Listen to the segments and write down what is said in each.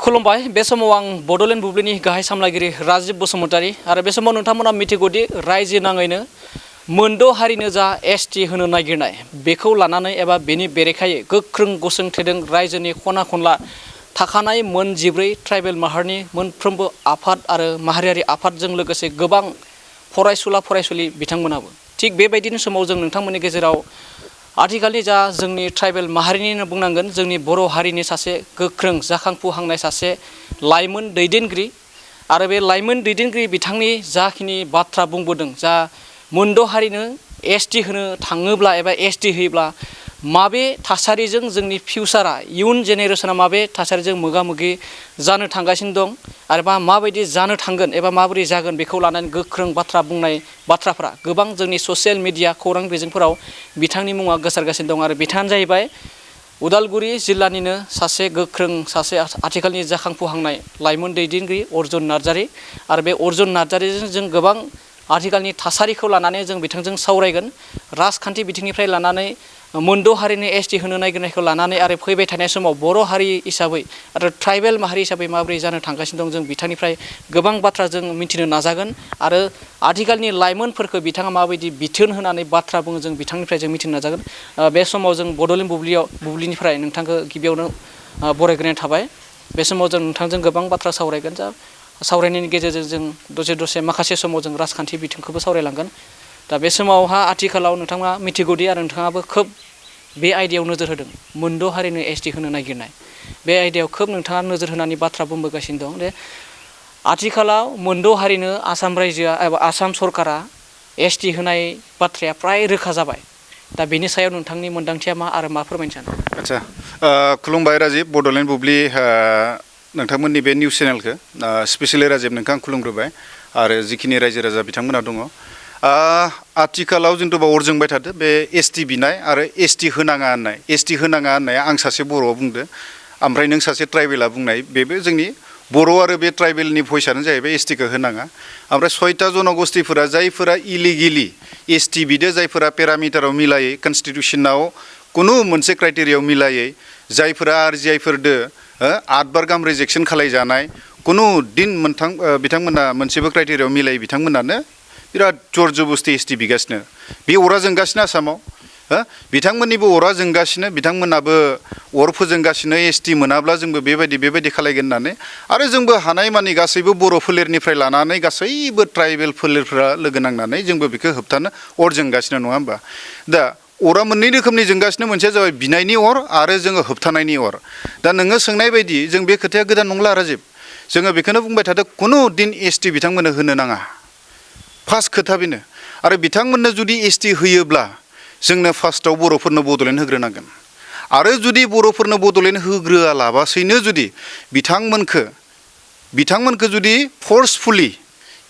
खुलुमबाय बे समाव आं बड'लेण्ड बुब्लिनि गाहाय सामलायगिरि राजिब बसुमतारी आरो बे समाव नोंथांमोना मिथिगौदि रायजो नाङैनो मोनद' हारिनो जा एसटि होनो नागिरनाय बेखौ लानानै एबा बेनि बेरेखायै गोख्रों गसंथेदों रायजोनि खना खनला थाखानाय मोन 14 ट्राइबेल माहारिनि मोनफ्रोमबो आफाद आरो माहारियारि आफादजों लोगोसे गोबां फरायसुला फरायसुलि बिथांमोनाबो थिग बेबायदिनो समाव जों नोंथांमोननि गेजेराव आथिखालनि जा जोंनि ट्राइबेल माहारिनिनो बुंनांगोन जोंनि बर' हारिनि सासे गोख्रों जाखांफुहांनाय सासे लाइमोन दैदेनगिरि आरो बे लाइमोन दैदेनगिरि बिथांनि जाखिनि बाथ्रा बुंबोदों जा मोनद' हारिनो एसटि होनो थाङोब्ला एबा एसटि होयोब्ला माबे थासारिजों जोंनि फिउचारा इयुन जेनेरेशना माबे थासारिजों मोगा मोगि जानो थांगासिनो दं आरो माबायदि जानो थांगोन एबा माबोरै जागोन बेखौ लानानै गोख्रों बाथ्रा बुंनाय बाथ्राफोरा गोबां जोंनि ससियेल मिडिया खौरां बिजोंफोराव बिथांनि मुङा गोसारगासिनो दं आरो बिथाङानो जाहैबाय उदालगुरि जिल्लानिनो सासे गोख्रों सासे आथिखालनि जाखांफुहांनाय लाइमोन दैदेनगिरि अर्जुन नार्जारी आरो बे अर्जुन नार्जारीजों जों गोबां आथिखालनि थासारिखौ लानानै जों बिथांजों सावरायगोन राजखान्थि बिथिंनिफ्राय लानानै मोनद' हारिनि एसटि होनो नागिरनायखौ लानानै आरो फैबाय थानाय समाव बर' हारि हिसाबै आरो ट्राइबेल माहारि हिसाबै माबोरै जानो थांगासिनो दं जों बिथांनिफ्राय गोबां बाथ्रा जों मिथिनो नाजागोन आरो आथिखालनि लाइमोनफोरखौ बिथाङा माबायदि बिथोन होनानै बाथ्रा बुङो जों बिथांनिफ्राय जों मिथिनो नाजागोन बे समाव जों बड'लेण्ड बुब्लिनिफ्राय नोंथांखौ गिबियावनो बरायग्रोनाय थाबाय बे समाव जों नोंथांजों गोबां बाथ्रा सावरायगोन जा सावरायनायनि गेजेरजों जों दसे माखासे समाव जों राजखान्थि बिथिंखौबो सावरायलांगोन दा बे समावहा आथिखालाव नोंथाङा मिथिगौदि आरो नोंथाङाबो खोब बे आयदायाव नोजोर होदों मोनद' हारिनो एसटि होनो नागिरनाय बे आयदायाव खोब नोंथाङा नोजोर होनानै बाथ्रा बुंबोगासिनो दं जे आथिखालाव मोनद' हारिनो आसाम रायजोआ एबा आसाम सरकारा एसटि होनाय बाथ्राया प्राय रोखा जाबाय दा बेनि सायाव नोंथांनि मोन्दांथिया मा आरो मा फोरमायनो सानो? आच्छा खुलुमबाय राजिब बड'लेण्ड बुब्लि नोंथांमोननि बे निउस चेनेलखौ स्पेसियेलि राजिब नोंखौ आं खुलुमग्रोबाय आरो जिखिनि रायजो राजा बिथांमोना दङ आथिखालाव जोंथ' बावर जोंबाय थादो बे एसटि बिनाय आरो एसटि होनाङा होननाय एसटि होनाङा होननाया आं सासे बर'आव बुंदो ओमफ्राय नों सासे ट्राइबेला बुंनाय बेबो जोंनि बर' आरो बे ट्राइबेलनि भइसआनो जाहैबाय एसटिखौ होनाङा ओमफ्राय 6टा जनगोष्ठीफोरा जायफोरा इलिगेलि एसटि बिदो जायफोरा पेरामिटाराव मिलायै कनस्टिटिउसनाव कुनु मोनसे क्राइटेरियाव मिलायै जायफोरा आरजिआइफोरदो 8 बार गाहाम रिजेक्सन खालायजानाय कुनु दिन बिथांमोना मोनसेबो क्राइटेरियाव मिलायै बिथांमोनानो बिराद जर जबस्ति एसटि बिगासिनो बे अरा जोंगासिनो आसामाव बिथांमोननिबो अरा जोंगासिनो बिथांमोनाबो अर फोजोंगासिनो एसटि मोनाब्ला जोंबो बेबायदि खालायगोन होननानै आरो जोंबो हानायमानि गासैबो बर' फोलेरनिफ्राय लानानै गासैबो ट्राइबेल फोलेरफोरा लोगो नांनानै जोंबो बेखौ होबथानो अर जोंगासिनो नङा होमबा दा अरा मोननै रोखोमनि जोंगासिनो मोनसेया जाबाय बिनायनि अर आरो जोङो होबथानायनि अर दा नोङो सोंनाय बायदि जों बे खोथाया गोदान नंला राजिब जोङो बेखौनो बुंबाय थादों कुनु दिन एसटि बिथांमोननो होनो नाङा फार्स्ट खोथा बेनो आरो बिथांमोननो जुदि एसटि होयोब्ला जोंनो फार्स्टआव बर'फोरनो बड'लेण्ड होग्रोनांगोन आरो जुदि बर'फोरनो बड'लेण्ड होग्रोआलाबासैनो जुदि बिथांमोनखौ जुदि फर्सफुलि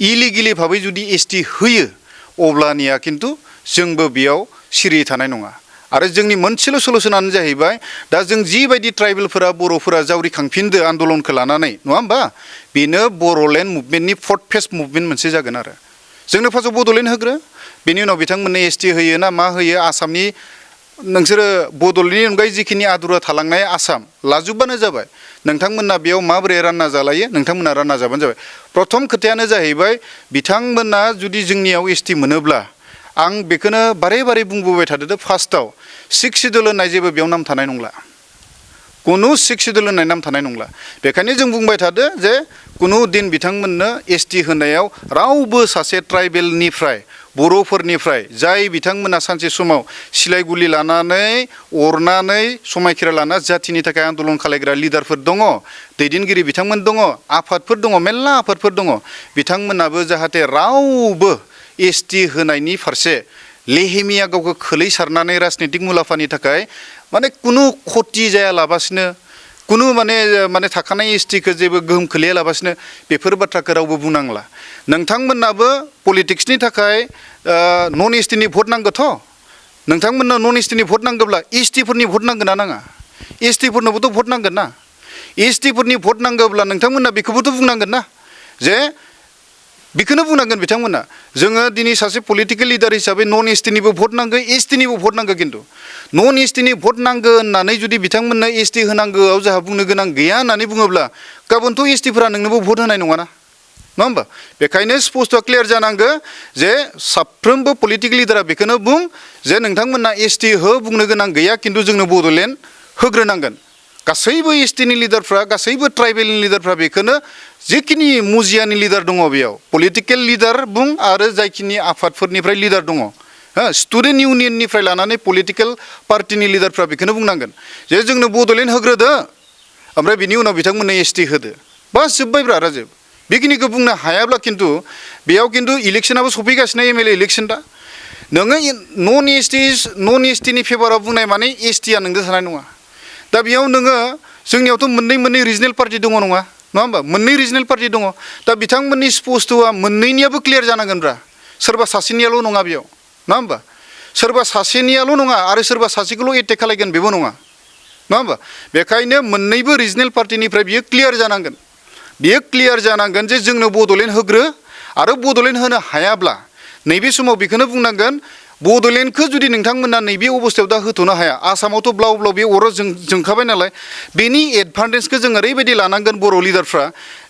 इलिगेलि भाबै जुदि एसटि होयो अब्लानिया खिन्थु जोंबो बेयाव सिरि थानाय नङा आरो जोंनि मोनसेल' सलुसनानो जाहैबाय दा जों जिबायदि ट्राइबेलफोरा बर'फोरा जावरिखांफिनदो आन्दलनखौ लानानै नङा होमबा बेनो बर'लेण्ड मुभमेन्टनि 4th फेज मुभमेन्ट मोनसे जागोन आरो जोंनो फार्स्टआव बड'लेण्ड होग्रो बेनि उनाव बिथांमोननो एसटि होयो ना मा होयो आसामनि नोंसोरो बड'लेण्डनि अनगायै जिखिनि आदुरा थालांनाय आसाम लाजोबबानो जाबाय नोंथांमोना बेयाव माबोरै रानना जालायो नोंथांमोना रानना जाबानो जाबाय प्रथम खोथायानो जाहैबाय बिथांमोना जुदि जोंनियाव एसटि मोनोब्ला आं बेखौनो बारे बुंबोबाय थादों फार्स्टआव 6 सिडुल होननाय जेबो बेयाव नाम थानाय नंला कुनु 6 सिडुल होननाय नाम थानाय नंला बेखायनो जों बुंबाय थादो जे कुनु दिन बिथांमोननो एसटि होनायाव रावबो सासे ट्राइबेलनिफ्राय बर'फोरनिफ्राय जाय बिथांमोना सानसे समाव सिलाय गुलि लानानै अरनानै समायखिरा लाना जाथिनि थाखाय आन्दलन खालायग्रा लिडारफोर दङ दैदेनगिरि बिथांमोन दङ आफादफोर दङ मेरला आफादफोर दङ बिथांमोनाबो जाहाथे रावबो एसटि होनायनि फारसे लेहेमिया गावखौ खोलैसारनानै राजनितिक मुलाम्फानि थाखाय माने कुनु खति जायालाबासिनो कुनु माने थाखानाय एसटिखौ जेबो गोहोम खोलैयालाबासिनो बेफोर बाथ्राखौ रावबो बुंनांला नोंथांमोनाबो पलिटिक्सनि थाखाय नन एसटिनि भट नांगौथ' नोंथांमोननो नन एसटिनि भट नांगौब्ला एसटिफोरनि भट नांगोन ना नाङा एसटिफोरनोबोथ' भट नांगोन ना एसटिफोरनि भट नांगौब्ला नोंथांमोना बेखौबोथ' बुंनांगोन ना जे बेखौनो बुंनांगोन बिथांमोना जोङो दिनै सासे पलिटिकेल लिडार हिसाबै नन एसटिनिबो भट नांगौ एसटिनिबो भट नांगौ खिन्थु नन एसटिनि भट नांगौ होननानै जुदि बिथांमोननो एसटि होनांगौआव जोंहा बुंनो गोनां गैया होननानै बुङोब्ला गाबोनथ' एसटिफोरा नोंनोबो भट होनाय नङाना नङा होमबा बेखायनो स्पष्ट क्लियार जानांगौ जे साफ्रोमबो पलिटिकेल लिडारा बेखौनो बुं जे नोंथांमोना एसटि हो बुंनो गोनां गैया खिन्थु जोंनो बड'लेण्ड होग्रोनांगोन गासैबो एसटिनि लिडारफ्रा गासैबो ट्राइबेलनि लिडारफ्रा बेखौनो जिखिनि मुजियानि लिडार दङ बेयाव पलिटिकेल लिडार बुं आरो जायखिनि आफादफोरनिफ्राय लिडार दङ स्टुडेन्ट इउनियननिफ्राय लानानै पलिटिकेल पार्टिनि लिडारफ्रा बेखौनो बुंनांगोन जे जोंनो बड'लेण्ड होग्रोदो ओमफ्राय बिनि उनाव बिथांमोननो एसटि होदो बास जोब्बायब्रा राजोब बेखिनिखौ बुंनो हायाब्ला खिन्थु बेयाव खिन्थु इलेक्सनाबो सफैगासिनो एमएलए इलेक्सन दा नोङो नन एसटिनि फेभाराव बुंनाय माने एसटिया नोंजों थानाय नङा दा बेयाव नोङो जोंनियावथ' मोननै रिजनेल पार्टि दङ नङा होमबा मोननै रिजनेल पार्टि दङ दा बिथांमोननि स्पष्टआ मोननैनियाबो क्लियार जानांगोनब्रा सोरबा सासेनियाल' नङा बेयाव नङा होमबा सोरबा सासेनियाल' नङा आरो सोरबा सासेखौल' एटेक खालायगोन बेबो नङा नङा होमबा बेखायनो मोननैबो रिजनेल पार्टिनिफ्राय बियो क्लियार जानांगोन बेयो क्लियार जानांगोन जे जोंनो बड'लेण्ड होग्रो आरो बड'लेण्ड होनो हायाब्ला नैबे समाव बेखौनो बुंनांगोन बड'लेण्डखौ जुदि नोंथांमोना नैबे अबस्थायाव दा होथ'नो हाया आसामावथ' ब्लाव ब्लाव बे अराव जोंखाबाय नालाय बेनि एडभान्टेजखौ जों ओरैबायदि लानांगोन बर' लिडारफ्रा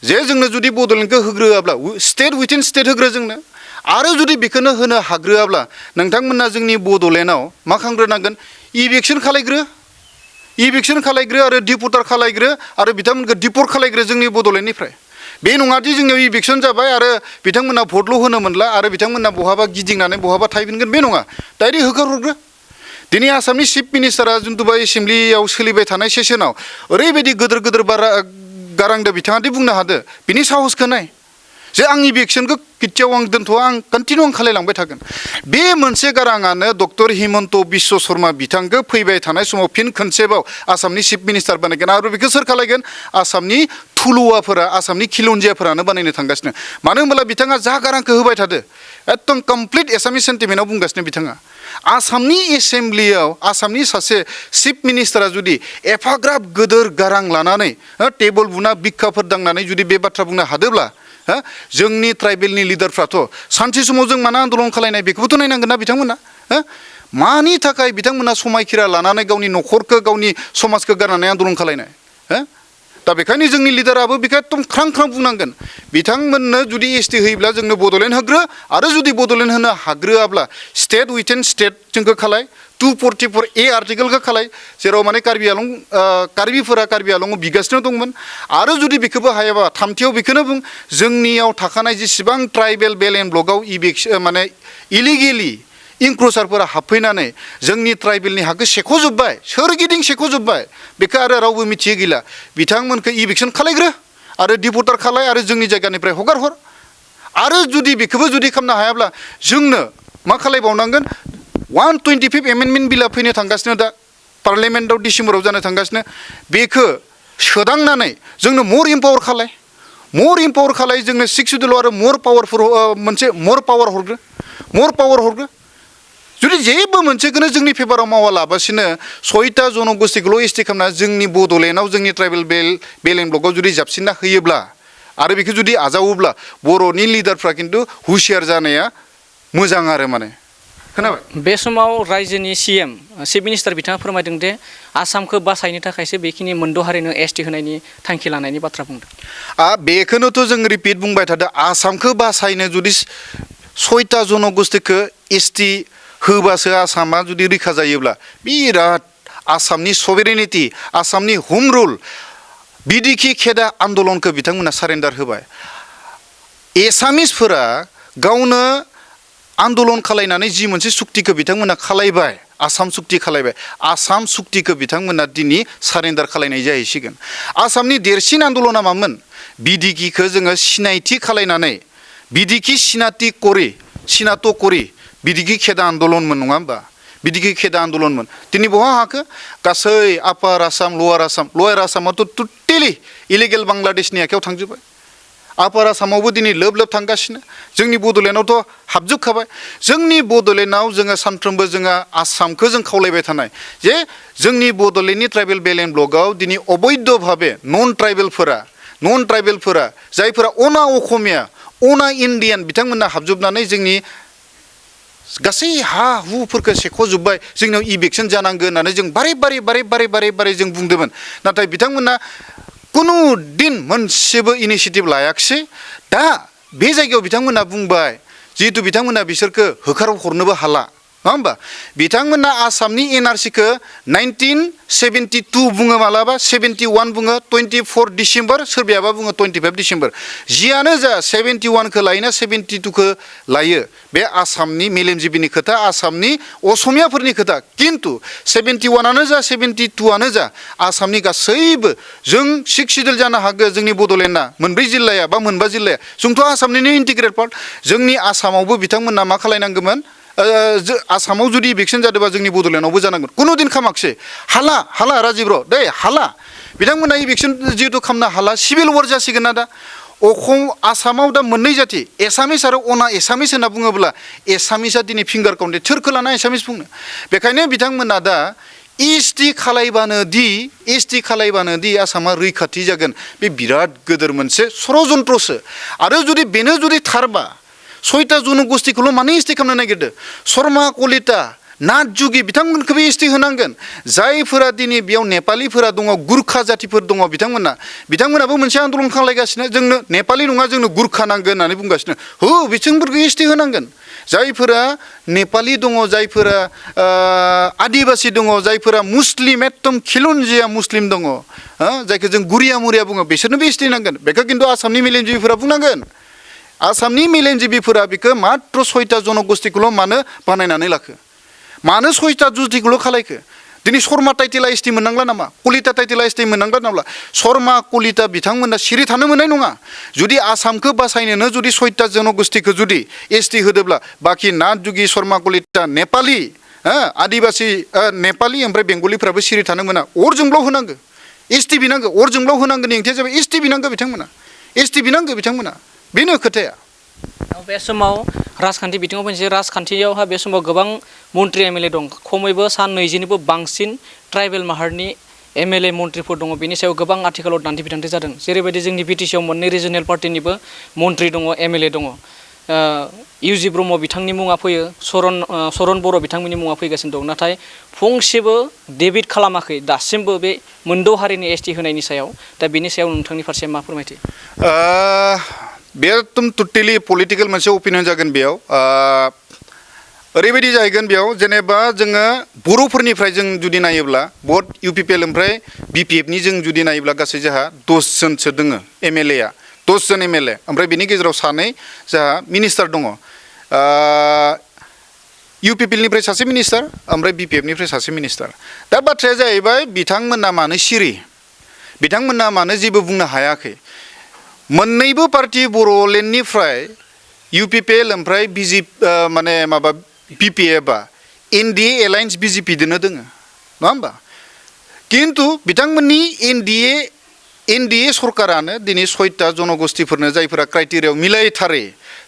जे जोंनो जुदि बड'लेण्डखौ होग्रोआब्ला स्टेट उइथिन स्टेट होग्रो जोंनो आरो जुदि बेखौनो होनो हाग्रोआब्ला नोंथांमोना जोंनि बड'लेण्डआव मा खालामग्रोनांगोन इभिक्सन खालायग्रो आरो डिपर्टार खालायग्रो आरो बिथांमोनखौ डिपर्ट खालायग्रो जोंनि बड'लेण्डनिफ्राय बे नङादि जोंनियाव इभिक्सन जाबाय आरो बिथांमोना भटल' होनो मोनला आरो बिथांमोना बहाबा गिदिंनानै बहाबा थाहैफिनगोन बे नङा डाइरेक्ट होखारहरग्रो दिनै आसामनि चिफ मिनिस्टारा जिन्थुबा एसेम्ब्लियाव सोलिबाय थानाय सेसनाव ओरैबायदि गोदोर गारांदो बिथाङा दि बुंनो हादो बिनि साहसखौ नाय जे आं इभिक्सनखौ किथियाव आं दोनथ'आ आं कन्टिनिउ आं खालायलांबाय थागोन बे मोनसे गाराङानो डक्टर हिमन्त बिश्व शर्मा बिथांखौ फैबाय थानाय समाव फिन खनसेबाव आसामनि चिफ मिनिस्टार बानायगोन आरो बेखौ सोर खालायगोन आसामनि थुलुवाफोरा आसामनि खिलन्जियाफोरानो बानायनो थांगासिनो मानो होनब्ला बिथाङा जा गारांखौ होबाय थादो एकदम कमप्लिट एसामिस सेन्टिमेन्टआव बुंगासिनो बिथाङा आसामनि एसेम्ब्लियाव आसामनि सासे चिफ मिनिस्टारा जुदि एफाग्राब गोदोर गारां लानानै टेबोल बुना बिखाफोर दांनानै जुदि बे बाथ्रा बुंनो हादोब्ला जोंनि ट्राइबेलनि लिडारफ्राथ' सानसे समाव जों मानो आन्दलन खालायनाय बेखौबोथ' नायनांगोन ना बिथांमोना मानि थाखाय बिथांमोना समायखिरा लानानै गावनि न'खरखौ गावनि समाजखौ गारनानै आन्दलन खालायनाय दा बेखायनो जोंनि लिडाराबो बेखौ एकदम ख्रां ख्रां बुंनांगोन बिथांमोननो जुदि एसटि होयोब्ला जोंनो बड'लेण्ड होग्रो आरो जुदि बड'लेण्ड होनो हाग्रोआब्ला स्टेट उइथिन स्टेट जोंखौ खालाय 244A आर्टिकेलखौ खालाय जेराव माने कार्बिफोरा कार्बि आलंआव बिगासिनो दंमोन आरो जुदि बेखौबो हायाबा थामथियाव बेखौनो बुं जोंनियाव थाखानाय जेसेबां ट्राइबेल बेल एन्ड ब्लकआव माने इलिगेलि इंक्रुसारफोरा हाबफैनानै जोंनि ट्राइबेलनि हाखौ सेख'जोब्बाय सोरगिदिं सेख'जोब्बाय बेखौ आरो रावबो मिथियो गैला बिथांमोनखौ इभिक्सन खालायग्रो आरो डिपर्टार खालाय आरो जोंनि जायगानिफ्राय हगारहर आरो जुदि बेखौबो जुदि खालामनो हायाब्ला जोंनो मा खालायबावनांगोन 125 एमेन्डमेन्ट बिला फैनो थांगासिनो दा पार्लियामेन्टआव डिसेम्बराव जानो थांगासिनो बेखौ सोदांनानै जोंनो मर इम्पावार खालाय जोंनो 6 सिडुलाव आरो मर पावार हरग्रो जुदि जेबो मोनसेखौनो जोंनि फेभाराव मावालाबासिनो 6टा जनगोष्ठीखौल' एसटि खालामना जोंनि बड'लेण्डआव जोंनि ट्राइबेल बेल एन्ड ब्लकआव जुदि जाबसिनना होयोब्ला आरो बेखौ जुदि आजावोब्ला बर'नि लिडारफ्रा खिन्थु हुसियार जानाया मोजां आरो माने खोनाबाय बे समाव रायजोनि CM चिफ मिनिस्टार बिथाङा फोरमायदों दे आसामखौ बासायनो थाखायसो बेखिनि मोनद' हारिनो एसटि होनायनि थांखि लानायनि बाथ्रा बुंदों बेखौनोथ' जों रिपिट बुंबाय थादों आसामखौ बासायनो जुदि 6टा जनगोष्ठीखौ एसटि होबासो आसामा जुदि रैखा जायोब्ला बिराद आसामनि सभेरेनिटि आसामनि हम रुल बिदिखि खेदा आन्दलनखौ बिथांमोना सारेन्डार होबाय एसामिसफोरा गावनो आन्दलन खालायनानै जि मोनसे सुक्तिखौ बिथांमोना खालायबाय आसाम सुक्ति खालायबाय आसाम सुक्तिखौ बिथांमोना दिनै सारेन्डार खालायनाय जाहैसिगोन आसामनि देरसिन आन्दलना मामोन बिदिकिखौ जोङो सिनायथि खालायनानै बिदिखि सिनात' करि बिदिखि खेदा आन्दलनमोन नङा होमबा बिदिखि खेदा आन्दलनमोन दिनै बहा हाखो गासै आपार आसाम लवार आसामावथ' टटेलि इलिगेल बांलादेशनि आखायाव थांजोब्बाय आपार आसामावबो दिनै लोब थांगासिनो जोंनि बड'लेण्डआवथ' हाबजोबखाबाय जोंनि बड'लेण्डआव जोङो सानफ्रोमबो जोङो आसामखौ जों खावलायबाय थानाय जे जोंनि बड'लेण्डनि ट्राइबेल बेल एन्ड ब्लकआव दिनै अबैध भाबे नन ट्राइबेलफोरा जायफोरा अना अखमिया अना इण्डियान बिथांमोना हाबजोबनानै जोंनि गासै हा हुफोरखौ सेख'जोब्बाय जोंनाव इलेक्सन जानांगोन होननानै जों बारे जों बुंदोंमोन नाथाय बिथांमोना कुनु दिन मोनसेबो इनिशिएटिभ लायाखिसै दा बे जायगायाव बिथांमोना बुंबाय जिहेतु बिथांमोना बिसोरखौ होखार हरनोबो हाला नङा होमबा बिथांमोना आसामनि एनआरसिखौ 1972 बुङो मालाबा 71 बुङो 24 डिसेम्बर सोरबायाबा बुङो 25 डिसेम्बर जियानो जा 71 खौ लायोना 72 खौ लायो बे आसामनि मेलेमजिबिनि खोथा आसामनि असमियाफोरनि खोथा किन्तु 71 आनो जा 72 आनो जा आसामनि गासैबो जों 6 सिडुल जानो हागौ जोंनि बड'लेण्डआ मोनब्रै जिल्लाया बा मोनबा जिल्लाया जोंथ' आसामनिनो इन्टिग्रेट पार्ट जोंनि आसामावबो बिथांमोना मा खालायनांगौमोन आसामाव जुदि इलेक्सन जादोंबा जोंनि बड'लेण्डआवबो जानांगोन कुनु दिन खामाखिसै हाला राजीब र' दे हाला बिथांमोना इलेक्सन जिहेतु खालामनो हाला सिभिल वार जासिगोन ना दा आसामाव दा मोननै जाति एसामिस आरो अना एसामिस होनना बुङोब्ला एसामिसआ दिनै फिंगार काउन्टेड सोरखौ लाना एसामिस बुंनो बेखायनो बिथांमोना दा एसटि खालायबानो दि आसामा रैखाथि जागोन बे बिराद गोदोर मोनसे षड़यन्त्रसो आरो जुदि बेनो जुदि थारबा 6टा जनगोष्ठीखौल' मानो एसटि खालामनो नागिरदों शर्मा कलिता नाथ जुगि बिथांमोनखौबो एसटि होनांगोन जायफोरा दिनै बेयाव नेपालिफोरा दङ गुरखा जातिफोर दङ बिथांमोनाबो मोनसे आन्दलन खालामगासिनो जोंनो नेपालि नङा जोंनो गुरखा नांगोन होननानै बुंगासिनो बिथांमोनखौ एसटि होनांगोन जायफोरा नेपालि दङ जायफोरा आदिबासि दङ जायफोरा मुस्लिम एकदम खिलन्जिया मुस्लिम दङ जायखौ जों गुरिया मुरिया बुङो बिसोरनोबो एसटि नांगोन बेखौ खिन्थु आसामनि मेलेमजिबिफोरा बुंनांगोन आसामनि मेलेमजिबिफोरा बेखौ मात्र 6टा जनगोष्ठीखौल' मानो बानायनानै लाखो मानो 6टा जुतिखौल' खालायखो दिनै शर्मा टाइटेला एसटि मोननांला नामा कलिता टाइटेला एसटि मोननांला नामा शर्मा कलिता बिथांमोना सिरि थानो मोननाय नङा जुदि आसामखौ बासायनोनो जुदि 6टा जनगोष्ठीखौ जुदि एसटि होदोब्ला बाखि नाथ जुगि शर्मा कलिता नेपालि आदिबासि नेपालि ओमफ्राय बेंगलिफ्राबो सिरि थानो मोना अर जोंब्लाव होनांगौ एसटि बिनांगौ अर जोंब्लाव होनांगोनि ओंथिया जाबाय एसटि बिनांगौ बिथांमोना बेनो खोथाया बे समाव राजखान्थि बिथिङाव फैनोसै राजखान्थियावहा बे समाव गोबां मन्त्रि एमएलए दं खमैबो सान 20निबो बांसिन ट्राइबेल माहारिनि एमएलए मन्त्रिफोर दङ बेनि सायाव गोबां आथिखालाव दान्थे बिदान्थे जादों जेरैबायदि जोंनि बिटिसिआव मोननै रिजनेल पार्टिनिबो मन्त्रि दङ एमएलए दङ इउजि ब्रह्म बिथांनि मुङा फैयो सरन बर' बिथांमोननि मुङा फैगासिनो दं नाथाय फंसेबो डेबिट खालामाखै दासिमबो बे मोनद' हारिनि एसटि होनायनि सायाव दा बेनि सायाव नोंथांनि फारसे मा फोरमायथि बे एकदम टटेलि पलिटिकेल मोनसे अपिनियन जागोन बेयाव ओरैबायदि जाहैगोन बेयाव जेनेबा जोङो बर'फोरनिफ्राय जों जुदि नायोब्ला भट इउपिपिएल ओमफ्राय बिपिएफनि जों जुदि नायोब्ला गासै जोंहा 10 जनसो दोङो एमएलएआ 10 जन एमएलए ओमफ्राय बिनि गेजेराव सानै जोंहा मिनिस्टार दङ इउपिपिएलनिफ्राय सासे मिनिस्टार ओमफ्राय बिपिएफनिफ्राय सासे मिनिस्टार दा बाथ्राया जाहैबाय बिथांमोना मानो सिरि बिथांमोना मानो जेबो बुंनो हायाखै मोननैबो पार्टि बड'लेण्डनिफ्राय इउपिपिएल ओमफ्राय माने माबा बिपिएफआ एनडिए एलायन्स बिजेपिदोनो दोङो नङा होमबा किन्तु बिथांमोननि एनडिए सरकारानो दिनै 6टा जनगोष्ठीफोरनो जायफोरा क्राइटेरियायाव मिलायथारै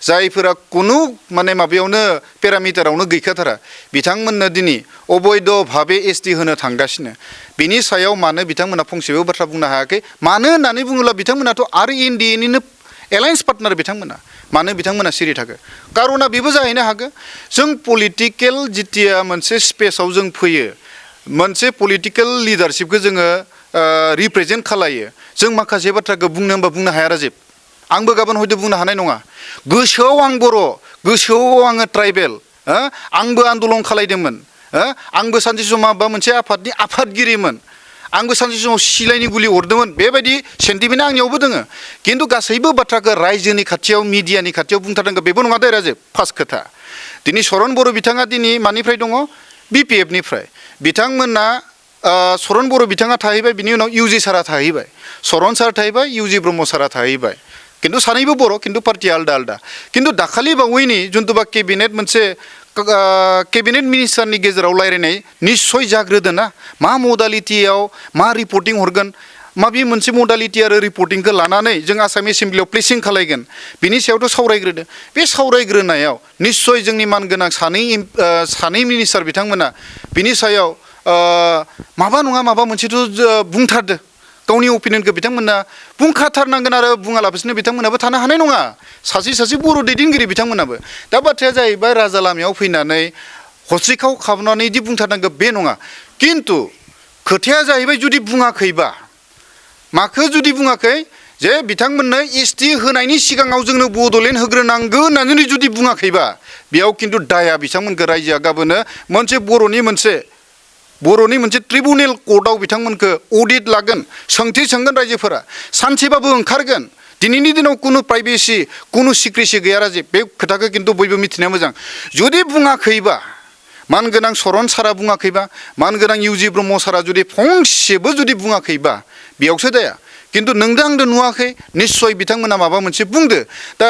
जायफोरा कुनु माने माबायावनो पेरामिटारावनो गैखाथारा बिथांमोननो दिनै अबैध भाबे एसटि होनो थांगासिनो बिनि सायाव मानो बिथांमोना फंसेबो बाथ्रा बुंनो हायाखै मानो होननानै बुङोब्ला बिथांमोनाथ' आरो एनडिएनिनो एलायन्स पार्टनार बिथांमोना मानो बिथांमोना सिरि थाखो कारना बेबो जाहैनो हागौ जों पलिटिकेल जितिया मोनसे स्पेसाव जों फैयो मोनसे पलिटिकेल लिडारशिपखौ जोङो रिप्रेजेन्ट खालायो जों माखासे बाथ्राखौ बुंनो होनबा बुंनो हाया राजिब आंबो गाबोन हयथ' बुंनो हानाय नङा गोसोआव आं बर' गोसोआव आङो ट्राइबेल आंबो आन्दलन खालायदोंमोन आंबो सानसे समाव माबा मोनसे आफादनि आफादगिरिमोन आंबो सानसे समाव सिलाइनि गुलि अरदोंमोन बेबायदि सेन्टिमेन्टआ आंनियावबो दोङो किन्तु गासैबो बाथ्राखौ रायजोनि खाथियाव मिडियानि खाथियाव बुंथारनांगौ बेबो नङा दे राजिब फार्स्ट खोथा दिनै सरन बर' बिथाङा दिनै मानिफ्राय दङ बिपिएफनिफ्राय बिथांमोना सरन बर' बिथाङा थाहैबाय बिनि उनाव इउजि सारा थाहैबाय सरन सार थाहैबाय इउजि ब्रह्म सारा थाहैबाय किन्तु सानैबो बर' किन्तु पार्टिया आलदा आलदा किन्तु दाखालि बावैनि जुन्थुबा केबिनेट मोनसे केबिनेट मिनिस्टारनि गेजेराव रायलायनाय निस्सय जाग्रोदों ना मा मडालिटियाव मा रिपर्टिं हरगोन माबे मोनसे मडालिटि आरो रिपर्टिंखौ लानानै जों आसाम एसेम्ब्लियाव प्लेसिं खालायगोन बिनि सायावथ' सावरायग्रोदो बे सावरायग्रोनायाव निस्सय जोंनि मानगोनां सानै मिनिस्टार बिथांमोना बिनि सायाव माबा नङा माबा मोनसेथ' बुंथारदो गावनि अपिनियनखौ बिथांमोना बुंखाथारनांगोन आरो बुङालाबासिनो बिथांमोनाबो थानो हानाय नङा सासे बर' दैदेनगिरि बिथांमोनाबो दा बाथ्राया जाहैबाय राजा लामायाव फैनानै हस्रिखाव खालामनानै इदि बुंथारनांगौ बे नङा खिन्थु खोथाया जाहैबाय जुदि बुङाखैबा माखो जुदि बुङाखै जे बिथांमोननो एसटि होनायनि सिगाङाव जोंनो बड'लेण्ड होग्रोनांगौ होननानै जुदि बुङाखैबा बेयाव खिन्थु दाया बिथांमोनखौ रायजोआ गाबोनो मोनसे बर'नि मोनसे ट्रिब्युनेल कर्टआव बिथांमोनखौ अडिट लागोन सोंथि सोंगोन रायजोफोरा सानसेबाबो ओंखारगोन दिनैनि दिनाव कुनु प्राइभेसि कुनु सिक्रेसि गैया राजे बे खोथाखौ खिन्थु बयबो मिथिनाया मोजां जुदि बुङाखैबा मानगोनां सरन सारा बुङाखैबा मानगोनां इउजि ब्रह्म सारा जुदि फंसेबो जुदि बुङाखैबा बेयावसो दाया खिन्थु नोंदो आंदो नुवाखै निस्सय बिथांमोना माबा मोनसे बुंदो दा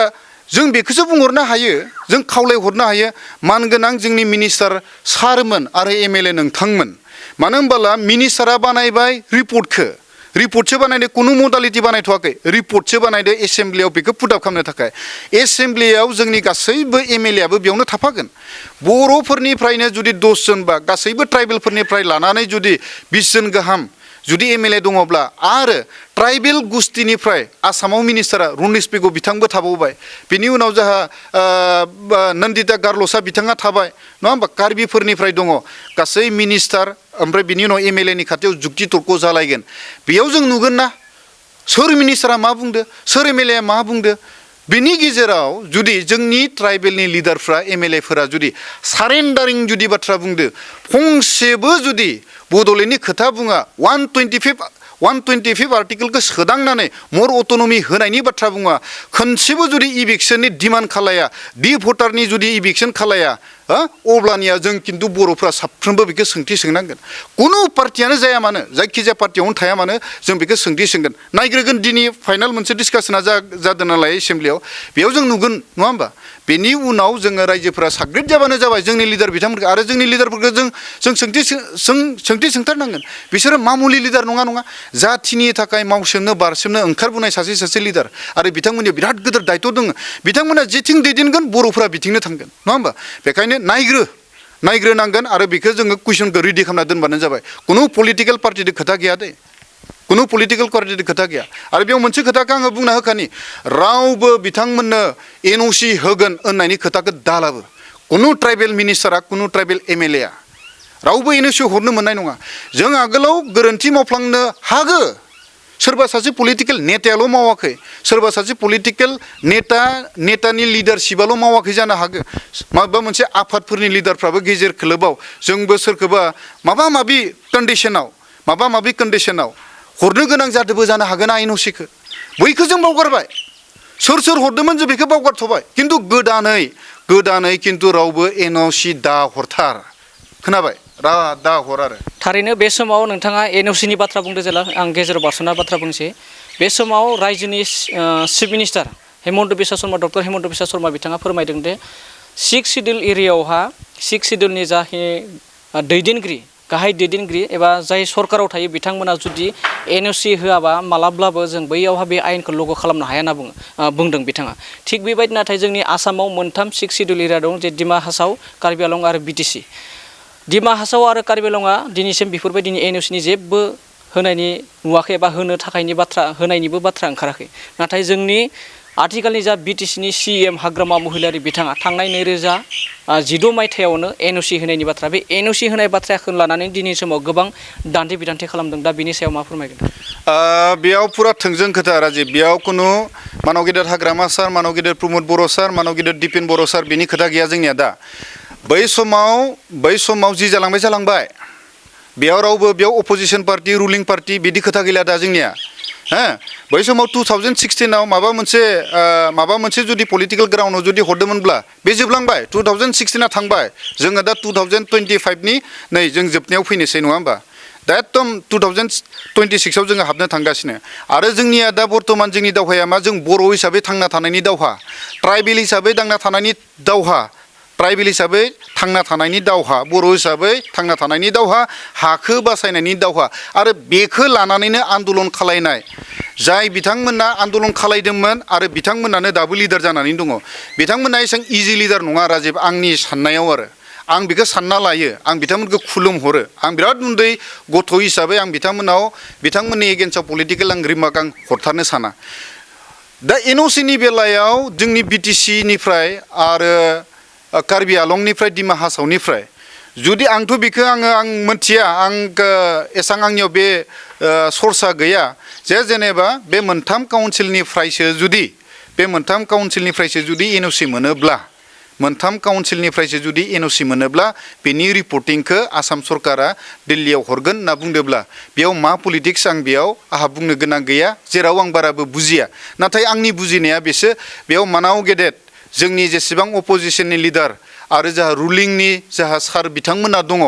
जों बेखौसो बुंहरनो हायो जों खावलायहरनो हायो मानगोनां जोंनि मिनिस्टार सारमोन आरो एमएलए नोंथांमोन मानो होनबोला मिनिस्टारा बानायबाय रिपर्टसो बानायदो कुनु मडालिटि बानायथ'वाखै रिपर्टसो बानायदो एसेम्ब्लियाव बेखौ पुट आप खालामनो थाखाय एसेम्ब्लियाव जोंनि गासैबो एमएलएआबो बेयावनो थाफागोन बर'फोरनिफ्रायनो जुदि 10 जन बा गासैबो ट्राइबेलफोरनिफ्राय लानानै जुदि 20 जन गाहाम जुदि एमएलए दङब्ला आरो ट्राइबेल गुस्टिनिफ्राय आसामाव मिनिस्टारा रुनिस पेगु बिथांबो थाबावबाय बिनि उनाव जोंहा नन्दिता गारलसा बिथाङा थाबाय नङा होमबा कार्बिफोरनिफ्राय दङ गासै मिनिस्टार ओमफ्राय बिनि उनाव एमएलएनि खाथियाव जुक्ति तर्क जालायगोन बेयाव जों नुगोन ना सोर मिनिस्टारा मा बुंदो सोर एमएलएआ मा बुंदो बिनि गेजेराव जुदि जोंनि ट्राइबेलनि लिडारफ्रा एमएलएफोरा जुदि सारेन्डारिं जुदि बाथ्रा बुंदो फंसेबो जुदि बड'लेण्डनि खोथा बुङा 125 आर्टिकेलखौ सोदांनानै मर अट'नमि होनायनि बाथ्रा बुङा खनसेबो जुदि इभिक्सननि डिमान्ड खालाया डि भटारनि जुदि इभिक्सन खालाया अब्लानिया जों खिन्थु बर'फ्रा साफ्रोमबो बेखौ सोंथि सोंनांगोन कुनु पार्टियानो जाया मानो जायखिजाया पार्टियावनो थाया मानो जों बेखौ सोंथि सोंगोन नायग्रोगोन दिनै फाइनाल मोनसे डिसकासना जादों नालाय एसेम्ब्लियाव बेयाव जों नुगोन नङा होमबा बेनि उनाव जोङो रायजोफोरा साग्रिद जाबानो जाबाय जोंनि लिडार बिथांमोनखौ आरो जोंनि लिडारफोरखौ जों सोंथि सोंथारनांगोन बिसोरो मामुलि लिडार नङा जाथिनि थाखाय मावसोमनो बारसोमनो ओंखारबोनाय सासे लिडार आरो बिथांमोननि बिराद गिदिर दायित्व दङ बिथांमोना जेथिं दैदेनगोन बर'फोरा बिथिंनो थांगोन नङा होमबा बेखायनो नायग्रोनांगोन आरो बेखौ जोङो कुइसनखौ रेडि खालामना दोनबानो जाबाय कुनु पलिटिकेल पार्टिनि खोथा गैया दे कुनु पलिटिकेल पार्टिनि खोथा गैया आरो बेयाव मोनसे खोथाखौ आङो बुंना होखानि रावबो बिथांमोननो एनअसि होगोन होननायनि खोथाखौ दालाबो कुनु ट्राइबेल मिनिस्टारा कुनु ट्राइबेल एमएलएआ रावबो एनअसि हरनो मोननाय नङा जों आगोलाव गोरोन्थि मावफ्लांनो हागो सोरबा सासे पलिटिकेल नेतायाल' मावाखै सोरबा सासे पलिटिकेल नेतानि लिडारशिपआल' मावाखै जानो हागौ माबा मोनसे आफादफोरनि लिडारफ्राबो गेजेर खोलोबाव जोंबो सोरखौबा माबा माबि कन्डिसनाव हरनो गोनां जादोंबो जानो हागोन एनअसिखौ बैखौ जों बावगारबाय सोर हरदोंमोन जों बेखौ बावगारथ'बाय खिन्थु गोदानै खिन्थु रावबो एनअसि दा हरथार खोनाबाय दा हर आरो थारैनो बे समाव नोंथाङा एनअसिनि बाथ्रा बुंदो जेला आं गेजेराव बारस'ना बाथ्रा बुंसै बे समाव रायजोनि chief minister Hemant Biswa Sharma doctor Hemant Biswa Sharma बिथाङा फोरमायदों दे 6 सिडिउल एरियायावहा 6 सिडिउलनि जाखिनि गाहाय दैदेनगिरि एबा जाय सरकाराव थायो बिथांमोना जुदि एनअसि होआबा मालाब्लाबो जों बैयावहा बे आयेनखौ लगु खालामनो हाया होनना बुंदों बिथाङा थिग बेबायदि नाथाय जोंनि आसामाव मोनथाम 6 सिडिउल एरिया दं जे डिमा हासाव कार्बि आलं आरो बिटिसि डिमा हासाव आरो कार्बि आलंआ दिनैसिम बेफोरबायदिनि एनअसिनि जेबो होनायनि नुवाखै एबा होनायनिबो बाथ्रा ओंखाराखै नाथाय जोंनि आथिखालनि जा बिटिसिनि सिएम हाग्रामा महिलारि बिथाङा थांनाय 2016 मायथाइयावनो एनअसि होनायनि बाथ्रा बे एनअसि होनाय बाथ्राखौ लानानै दिनै समाव गोबां दान्थे बिदान्थे खालामदों दा बिनि सायाव मा फोरमायगोन बेयाव पुरा थोंजों खोथा राजीब बेयाव कुनु मानाव गेदेर हाग्रामा सार मानाव गेदेर प्रमद बर' सार मानाव गेदेर दिपेन बर' सार बेनि खोथा गैया जोंनिया दा बै समाव जि जालांबाय बेयाव रावबो बेयाव अपोजिशन पार्टी रुलिं पार्टी बिदि खोथा गैला दा जोंनिया बै समाव 2016आव माबा मोनसे जुदि पलिटिकल ग्राउन्डआव जुदि हरदोंमोनब्ला बे जोबलांबाय 2016आ थांबाय जोङो दा 2025नि नै जों जोबनायाव फैनोसै नङा होमबा दा एकदम 2026आव जोङो हाबनो थांगासिनो आरो जोंनिया दा बर्तमान जोंनि दावहाया मा जों बर' हिसाबै थांना थानायनि दावहा ट्राइबेल हिसाबै थांना थानायनि दावहा ट्राइबेल हिसाबै थांना थानायनि दावहा बर' हिसाबै थांना थानायनि दावहा हाखौ बासायनायनि दावहा आरो बेखौ लानानैनो आन्दलन खालायनाय जाय बिथांमोना आन्दलन खालायदोंमोन आरो बिथांमोनानो दाबो लिडार जानानै दङ बिथांमोना एसेबां इजि लिडार नङा राजीब आंनि साननायाव आरो आं बेखौ सानना लायो आं बिथांमोनखौ खुलुमहरो आं बिराद उन्दै गथ' हिसाबै आं बिथांमोननि एगेन्स्टआव पलिटिकेल आं रिमार्क आं हरथारनो साना दा एनअसिनि बेलायाव जोंनि बिटिसिनिफ्राय आरो कार्बि आलंनिफ्राय दिमा हासावनिफ्राय जुदि आंथ' बेखौ आं मोनथिया एसां आंनियाव बे सर्सा गैया जेनेबा बे मोनथाम काउन्सिलनिफ्रायसो जुदि एनअसि मोनोब्ला मोनथाम काउन्सिलनिफ्रायसो जुदि एनअसि मोनोब्ला बेनि रिपर्टिंखौ आसाम सरकारा दिल्लीयाव हरगोन होनना बुंदोंब्ला बेयाव मा पलिटिक्स आं बेयाव आंहा बुंनो गोनां गैया जेराव आं बाराबो बुजिया नाथाय आंनि बुजिनाया बेसो बेयाव मानाव गेदेर जोंनि जेसेबां अपोजिशननि लिडार आरो जाहा रुलिंनि जाहा सार बिथांमोना दङ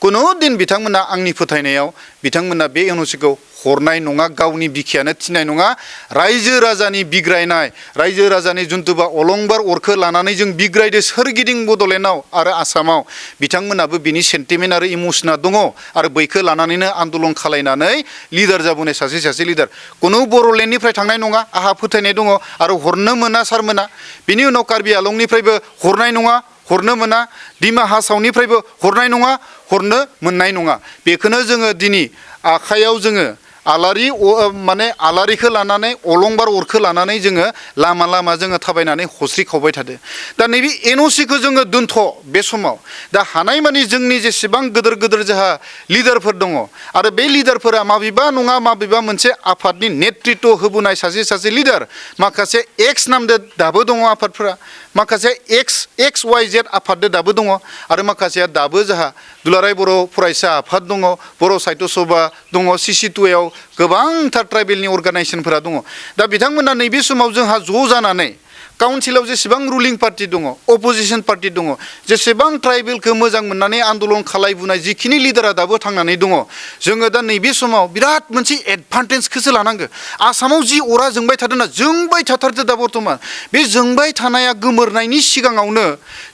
कुनु दिन बिथांमोना आंनि फोथायनायाव बिथांमोना बे एनअसिखौ हरनाय नङा गावनि बिखायानो थिनाय नङा रायजो राजानि बिग्रायनाय रायजो राजानि जुन्थुबा अलंबार अरखौ लानानै जों बिग्रायदो सोरगिदिं बड'लेण्डआव आरो आसामाव बिथांमोनाबो बिनि सेन्टिमेन्ट आरो इमसना दङ आरो बैखौ लानानैनो आन्दलन खालायनानै लिडार जाबोनाय सासे लिडार कुनु बर'लेण्डनिफ्राय थांनाय नङा आंहा फोथायनाय दङ आरो हरनो मोना सारमोना बिनि उनाव कार्बि आलंनिफ्रायबो हरनाय नङा हरनो मोना दिमा हासावनिफ्रायबो हरनाय नङा हरनो मोननाय नङा बेखौनो जोङो दिनै आखायाव जोङो आलारिखौ लानानै अलंबार अरखौ लानानै जोङो लामा जोङो थाबायनानै हस्रि खावबाय थादो दा नैबे एनअसिखौ जोङो दोनथ' बे समाव दा हानायमानि जोंनि जेसेबां गोदोर जोंहा लिडारफोर दङ आरो बे लिडारफोरा माबेबा नङा माबेबा मोनसे आफादनि नेतृत्व होबोनाय सासे लिडार माखासे एक्स नामदो दाबो दङ आफादफोरा माखासे एक्स वाइ जेड आफाददो दाबो दङ आरो माखासेया दाबो जोंहा दुलाराय बर' फरायसा आफाद दङ बर' साहित्य सभा दङ CC2आव गोबांथार ट्राइबेलनि अर्गानाइजेसनफोरा दङ दा बिथांमोना नैबे समाव जोंहा ज' जानानै काउन्सिलाव जेसेबां रुलिं पार्टि दङ अपोजिशन पार्टि दङ जेसेबां ट्राइबेलखौ मोजां मोननानै आन्दलन खालायबोनाय जिखिनि लिडारा दाबो थांनानै दङ जोङो दा नैबे समाव बिराद मोनसे एडभान्टेजखौसो लानांगौ आसामाव जि अरा जोंबाय थादोंना जोंबाय थाथारदो दा बर्थमान बे जोंबाय थानाया गोमोरनायनि सिगाङावनो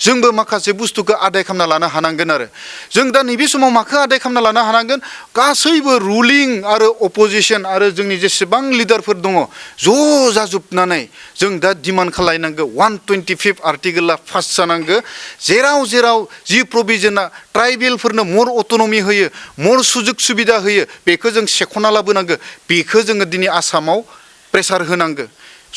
जोंबो माखासे बुस्थुखौ आदाय खालामना लानो हानांगोन आरो जों दा नैबे समाव माखौ आदाय खालामना लानो हानांगोन गासैबो रुलिं आरो अपोजिशन आरो जोंनि जेसेबां लिडारफोर दङ ज' जाजोबनानै जों दा डिमान्ड खालाय 125 आर्टिकेला पास जानांगौ जेराव जि प्रभिजनआ ट्राइबेलफोरनो मोर अट'नमि होयो मोर सुजुग सुबिदा होयो बेखौ जों सेख'ना लाबोनांगौ बेखौ जोङो दिनै आसामाव प्रेसार होनांगौ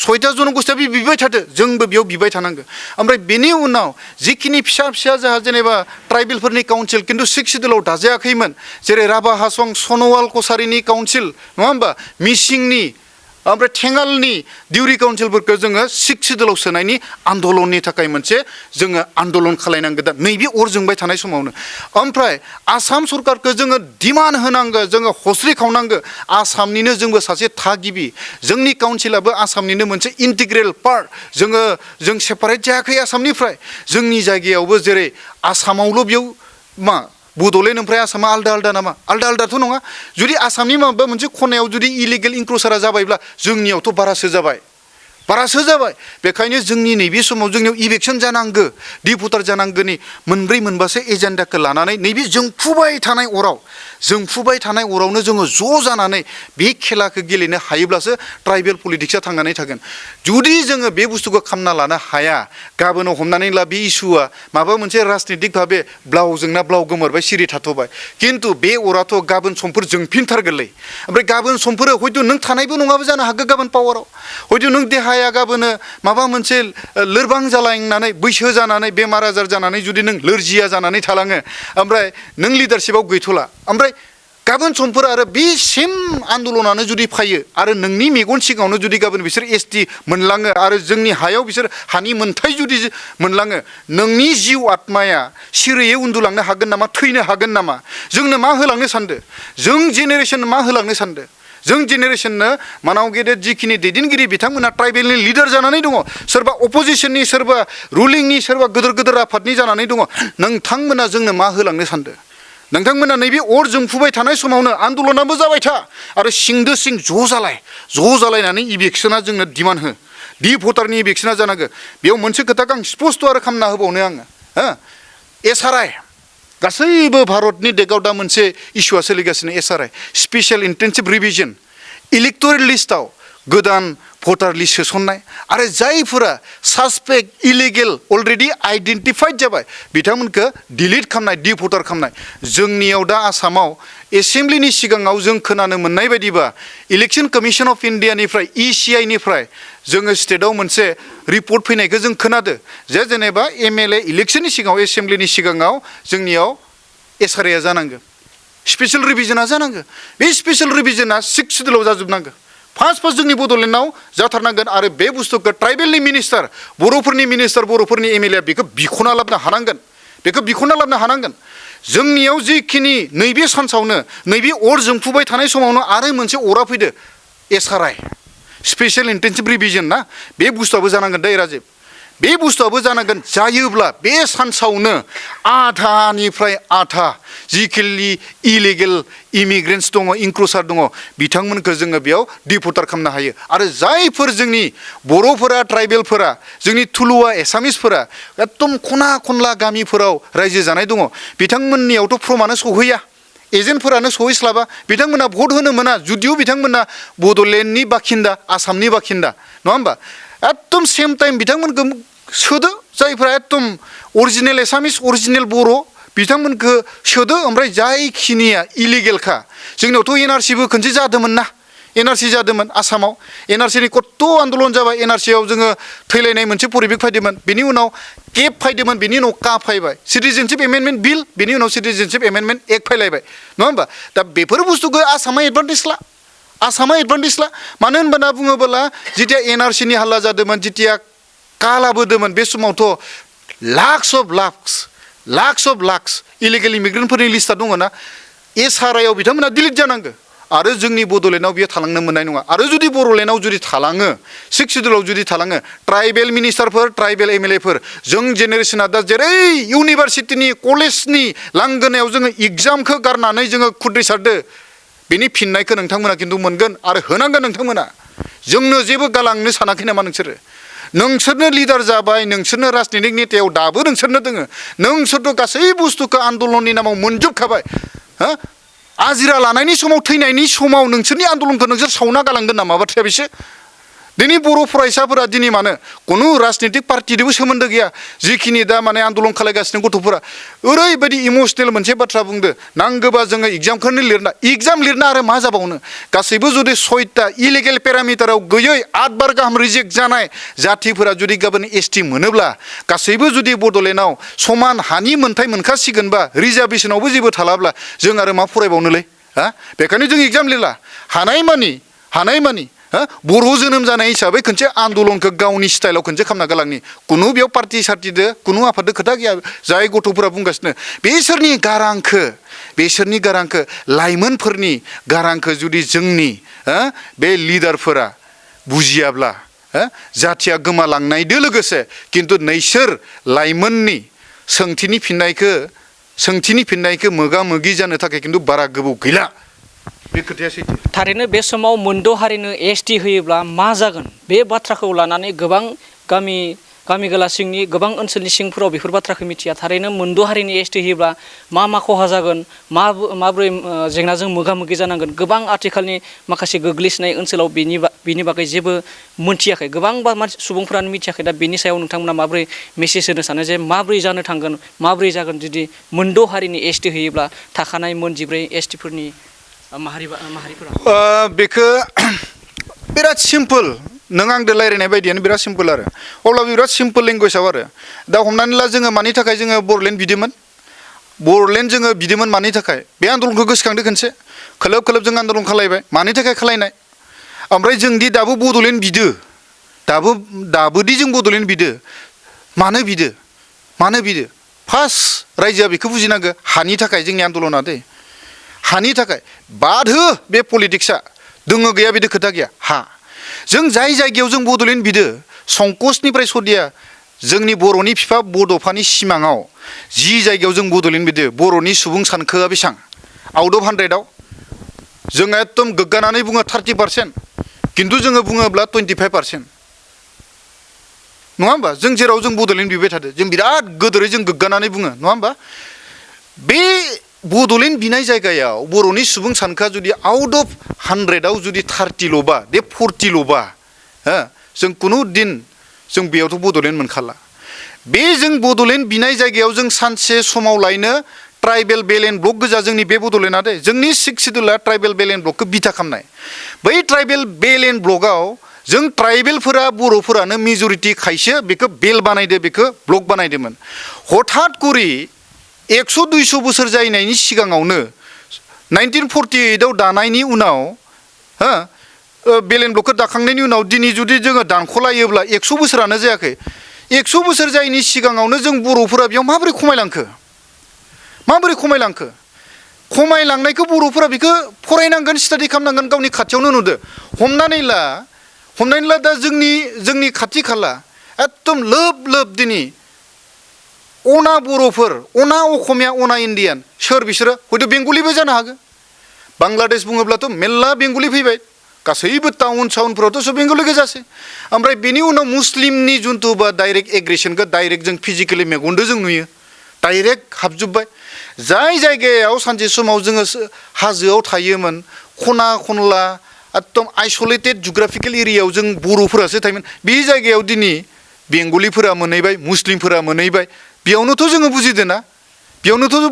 6टा जनगोष्ठीया बिबाय थादो जोंबो बेयाव बिबाय थानांगौ ओमफ्राय बेनि उनाव जिखिनि फिसा जोंहा जेनेबा ट्राइबेलफोरनि काउन्सिल खिन्थु 6 सिडुलाव दाजायाखैमोन जेरै राभा हासं सनवाल कसारिनि काउन्सिल नङा होमबा मिसिंनि ओमफ्राय थेंगालनि दिउरि काउन्सिलफोरखौ जोङो 6 सिडुलाव सोनायनि आन्दलननि थाखाय मोनसे जोङो आन्दलन खालायनांगौ दा नैबे अर जोंबाय थानाय समावनो ओमफ्राय आसाम सरकारखौ जोङो डिमान्ड होनांगौ जोङो हस्रि खावनांगौ आसामनिनो जोंबो सासे थागिबि जोंनि काउन्सिलाबो आसामनिनो मोनसे इन्टिग्रेल पार्ट जों सेपारेट जायाखै आसामनिफ्राय जोंनि जायगायावबो जेरै आसामावल' बेयाव मा बड'लेण्ड ओमफ्राय आसामा आलदा नामा आलदाथ' नङा जुदि आसामनि माबा मोनसे खनायाव जुदि इलिगेल इनक्रुसारा जाबायब्ला जोंनियावथ' बारासो जाबाय बेखायनो जोंनि नैबे समाव जोंनियाव इलेक्सन जानांगौ डिपुटार जानांगौनि मोनब्रै मोनबासो एजेन्डाखौ लानानै नैबे जोंफुबाय थानाय अरावनो जोङो ज' जानानै बे खेलाखौ गेलेनो हायोब्लासो ट्राइबेल पलिटिक्सआ थांनानै थागोन जुदि जोङो बे बुस्थुखौ खालामना लानो हाया गाबोनो हमनानै ला बे इस्युआ माबा मोनसे राजनितिक भाबे ब्लावजोंना ब्लाव गोमोरबाय सिरि थाथ'बाय खिन्थु बे अराथ' गाबोन समफोर जोंफिनथारगोनलै ओमफ्राय गाबोन समफोर हयथ' नों थानायबो नङाबो जानो हागौ गाबोन पावाराव हयथ' नों देहाया गाबोनो माबा मोनसे लोरबां जालांनानै बैसो जानानै बेमार आजार जानानै जुदि नों लोरजिया जानानै थालाङो ओमफ्राय नों लिडारशिपआव गैथ'ला ओमफ्राय गाबोन समफोर आरो बे सेम आन्दलनानो जुदि फैयो आरो नोंनि मेगन सिगाङावनो जुदि गाबोन बिसोर ST मोनलाङो आरो जोंनि हायाव बिसोर हानि मोन्थाय जुदि मोनलाङो नोंनि जिउ आत्माया सिरियै उन्दुलांनो हागोन नामा थैनो हागोन नामा जोंनो मा होलांनो सानदो जों जेनेरेसन मा होलांनो सानदो जों जेनेरेसननो मानाव गेदेर जिखिनि दैदेनगिरि बिथांमोना ट्राइबेलनि लिडार जानानै दङ सोरबा अपोजिशननि सोरबा रुलिंनि सोरबा गोदोर आफादनि जानानै दङ नोंथांमोना जोंनो मा होलांनो सानदो नोंथांमोना नैबे अर जोंफुबाय थानाय समावनो आन्दलनाबो जाबाय था आरो सिंदो सिं ज' जालायनानै इलेक्सना जोंनो डिमान्ड हो दि भटारनि इलेक्सना जानांगौ बेयाव मोनसे खोथाखौ आं स्पष्ट आरो खालामना होबावनो आङो SRI गासैबो भारतनि देगाव दा मोनसे इस्युआ सोलिगासिनो SRI स्पेशल इन्टेन्सिभ रिभिजन इलेक्ट'रेल लिस्टआव गोदान भटार लिस्ट सोसननाय आरो जायफोरा सासपेक्ट इलिगेल अलरेडि आइडेन्टिफाइड जाबाय बिथांमोनखौ डिलिट खालामनाय डिभटार खालामनाय जोंनियाव दा आसामाव एसेम्ब्लिनि सिगाङाव जों खोनानो मोननाय बायदिबा इलेक्शन कमिशन अफ इन्डियानिफ्राय ECI निफ्राय जोङो स्टेटआव मोनसे रिपर्ट फैनायखौ जों खोनादो जे जेनेबा MLA इलेक्शननि सिगाङाव एसेम्ब्लिनि सिगाङाव जोंनियाव SRA जानांगौ स्पेशल रिभिजनआ जानांगौ बे स्पेशल रिभिजनआ 6 सिडुलाव जाजोबनांगौ फार्स्ट जोंनि बड'लेण्डआव जाथारनांगोन आरो बे बुस्थुखौ ट्राइबेलनि मिनिस्टार बर'फोरनि MLA बेखौ बिख'ना लाबोनो हानांगोन बेखौ बिख'ना लाबोनो हानांगोन जोंनियाव जिखिनि नैबे सानसावनो नैबे अर जोंफुबाय थानाय समावनो आरो मोनसे अरा फैदो SRI स्पेशल इन्टेन्सिभ रिभिजन ना बे बुस्थुआबो जानांगोन दै राजिब बे बुस्थुआबो जानांगोन जायोब्ला बे सानसावनो आधानिफ्राय आधा जिखिनि इलिगेल इमिग्रेन्टस दङ इनक्रुसार दङ बिथांमोनखौ जोङो बेयाव डिपर्टार खालामनो हायो आरो जायफोर जोंनि बर'फोरा ट्राइबेलफोरा जोंनि थुलुवा एसामिसफोरा एकदम खना खनला गामिफोराव रायजो जानाय दङ बिथांमोननियावथ' प्रमानो सहैया एजेन्टफोरानो सहैस्लाबा बिथांमोना भट होनो मोना जुदिअ बिथांमोना बड'लेण्डनि बाखिन्दा आसामनि बाखिन्दा नङा होमबा एकदम सेम टाइम बिथांमोनखौ सोदो जायफोरा एकदम अरिजिनेल एसामिस अरिजिनेल बर' बिथांमोनखौ सोदो ओमफ्राय जायखिनिया इलिगेलखा जोंनियावथ' NRCबो खनसे जादोंमोन ना NRC जादोंमोन आसामाव NRCनि कत' आन्दलन जाबाय NRCआव जोङो थैलायनाय मोनसे परिबेक फैदोंमोन बेनि उनाव केप फैदोंमोन बेनि उनाव का फैबाय सिटिजेनशिप एमेन्डमेन्ट बिल बेनि उनाव सिटिजेनशिप एमेन्डमेन्ट एक्ट फैलायबाय नङा होमबा दा बेफोर बुस्थुखौ आसामा एडभान्टेज ला मानो होनना बुङोब्ला जेथिया NRCनि हाल्ला जादोंमोन जेथिया का लाबोदोंमोन बे समावथ' लाक्स अफ लाक्स इलिगेल इमिग्रेन्टफोरनि लिस्टआ दङ ना SRI आव बिथांमोना डिलिट जानांगौ आरो जोंनि बड'लेण्डआव बियो थालांनो मोननाय नङा आरो जुदि बड'लेण्डआव जुदि थालाङो 6 सिडुलाव जुदि थालाङो ट्राइबेल मिनिस्टारफोर ट्राइबेल MLAफोर जों जेनेरेसना दा जेरै इउनिभार्सिटिनि कलेजनि लांगोनायाव जोङो एग्जामखौ गारनानै जोङो खुद्रिसारदो बेनि फिननायखौ नोंथांमोना खिन्थु मोनगोन आरो होनांगोन नोंथांमोना जोंनो जेबो गालांनो सानाखै नामा नोंसोरनो लिडार जाबाय नोंसोरनो राजनितिक नेतायाव दाबो नोंसोरनो दोङो नोंसोरथ' गासै बुस्थुखौ आन्दलननि नामाव मोनजोबखाबाय हो आजिरा लानायनि समाव थैनायनि समाव नोंसोरनि आन्दलनखौ नोंसोर सावना गालांगोन नामा बाथ्राया बेसो दिनै बर' फरायसाफोरा दिनै मानो कुनु राजनितिक पार्टिजोंबो सोमोन्दो गैया जिखिनि दा माने आन्दलन खालामगासिनो गथ'फोरा ओरैबायदि इमसनेल मोनसे बाथ्रा बुंदो नांगौबा जोङो एग्जामखौनो लिरना आरो मा जाबावनो गासैबो जुदि 6टा इलिगेल पेरामिटाराव गैयै 8 बार गाहाम रिजेक्ट जानाय जातिफोरा जुदि गाबोन ST मोनोब्ला गासैबो जुदि बड'लेण्डआव समान हानि मोन्थाय मोनखासिगोनबा रिजार्भेसनावबो जेबो थालाब्ला जों आरो मा फरायबावनोलै हा बेखायनो जों एग्जाम लिरला हानायमानि बर' जोनोम जानाय हिसाबै खनसे आन्दलनखौ गावनि स्टाइलाव खनसे खालामना गालांनि कुनु बेयाव पार्टि सार्टिदो कुनु आफाददो खोथा गैया जाय गथ'फोरा बुंगासिनो बेसोरनि गारांखौ लाइमोनफोरनि गारांखौ जुदि जोंनि बे लिडारफोरा बुजियाब्ला जाथिया गोमालांनायदो लोगोसे खिन्थु नैसोर लाइमोननि सोंथिनि फिननायखौ मोगा मोगि जानो थाखाय खिन्थु बारा गोबाव गैला बे खोथाया सैथो थारैनो बे समाव मोनद' हारिनो ST होयोब्ला मा जागोन बे बाथ्राखौ लानानै गोबां गामि गोला सिंनि गोबां ओनसोलनि सिंफोराव बेफोर बाथ्राखौ मिथिया थारैनो मोनद' हारिनि ST होयोब्ला मा खहा जागोन माबोरै जेंनाजों मोगा मोगि जानांगोन गोबां आथिखालनि माखासे गोग्लैसोनाय ओनसोलाव बेनि बागै जेबो मोनथियाखै गोबां सुबुंफोरानो मिथियाखै दा बेनि सायाव नोंथांमोना माबोरै मेसेज होनो सानो जे माबोरै जानो थांगोन माबोरै जागोन जुदि मोनद' हारिनि ST होयोब्ला थाखानाय मोन 14 STफोरनि माहारिफोरा बेखौ बिराद सिम्पल नों आंदो रायज्लायनाय बायदियानो बिराद सिम्पल आरो अब्ला बिराद सिम्पल लेंगुवेजआव आरो दा हमनानै ला जोङो मानि थाखाय जोङो बड'लेण्ड बिदोंमोन मानि थाखाय बे आन्दलनखौ गोसोखांदो खनसे खोलोब जों आन्दलन खालायबाय मानि थाखाय खालायनाय ओमफ्राय जोंदि दाबो बड'लेण्ड बिदो दाबोदि जों बड'लेण्ड बिदो मानो बिदो फार्स्ट रायजोआ बेखौ बुजिनांगौ हानि थाखाय जोंनि आन्दलना दे हानि थाखाय बाद हो बे पलिटिक्सआ दङ गैया बिदि खोथा गैया हा जों जाय जायगायाव जों बड'लेण्ड बिदो संकसनिफ्राय सदिया जोंनि बर'नि बिफा बड'फानि सिमाङाव जि जायगायाव जों बड'लेण्ड बिदो बर'नि सुबुं सानखोआ बेसां आउट अफ 100आव जों एकदम गोग्गानानै बुङो 30% खिन्थु जोङो बुङोब्ला 25% नङा होमबा जों जेराव जों बड'लेण्ड बिबाय थादो जों बिराद गोदोरै जों गोग्गानानै बुङो नङा होमबा बे बड'लेण्ड बिनाय जायगायाव बर'नि सुबुं सानखोआ जुदि आउट अफ 100आव जुदि 30ल'बा बे 40ल'बा जों कुनु दिन जों बेयावथ' बड'लेण्ड मोनखाला बे जों बड'लेण्ड बिनाय जायगायाव जों सानसे समाव लायनो ट्राइबेल बेल एन्ड ब्लक गोजा जोंनि बे बड'लेण्डआ दे जोंनि 6 सिडुला ट्राइबेल बेल एन्ड ब्लकखौ बिथा खालामनाय बै ट्राइबेल बेल एन्ड ब्लकआव जों ट्राइबेलफोरा बर'फोरानो मेजरिटि खायसे बेखौ बेल बानायदो बेखौ ब्लक बानायदोंमोन हठात करि 100-200 बोसोर जायनायनि सिगाङावनो 1948 आव दानायनि उनाव बेल एन्ड ब्लकखौ दाखांनायनि उनाव दिनै जुदि जोङो दानख'लायोब्ला 100 बोसोरानो जायाखै 100 बोसोर जायैनि सिगाङावनो जों बर'फोरा बेयाव माबोरै खमायलांनायखौ बर'फोरा बेखौ फरायनांगोन स्टाडि खालामनांगोन गावनि खाथियावनो नुदो हमनानै ला दा जोंनि खाथि खाला एकदम लोब दिनै अना बर'फोर अना अखमिया अना इण्डियान सोर बिसोरो हयथ' बेंगलिबो जानो हागौ बांलादेश बुङोब्लाथ' मेल्ला बेंगलि फैबाय गासैबो टाउन साउनफोरावथ' सब बेंगलि गोजासै ओमफ्राय बेनि उनाव मुस्लिमनि जुन्थु बा डाइरेक्ट एग्रेसनखौ डाइरेक्ट जों फिजिकेलि मेगनजों जों नुयो डाइरेक्ट हाबजोब्बाय जाय जायगायाव सानसे समाव जोङो हाजोआव थायोमोन खना खनला एकदम आइसोलेटेड जिअग्राफिकेल एरियायाव जों बर'फोरासो थायोमोन बे जायगायाव दिनै बेंगलिफोरा मोनहैबाय मुस्लिमफोरा मोनहैबाय बेयावनोथ' जोङो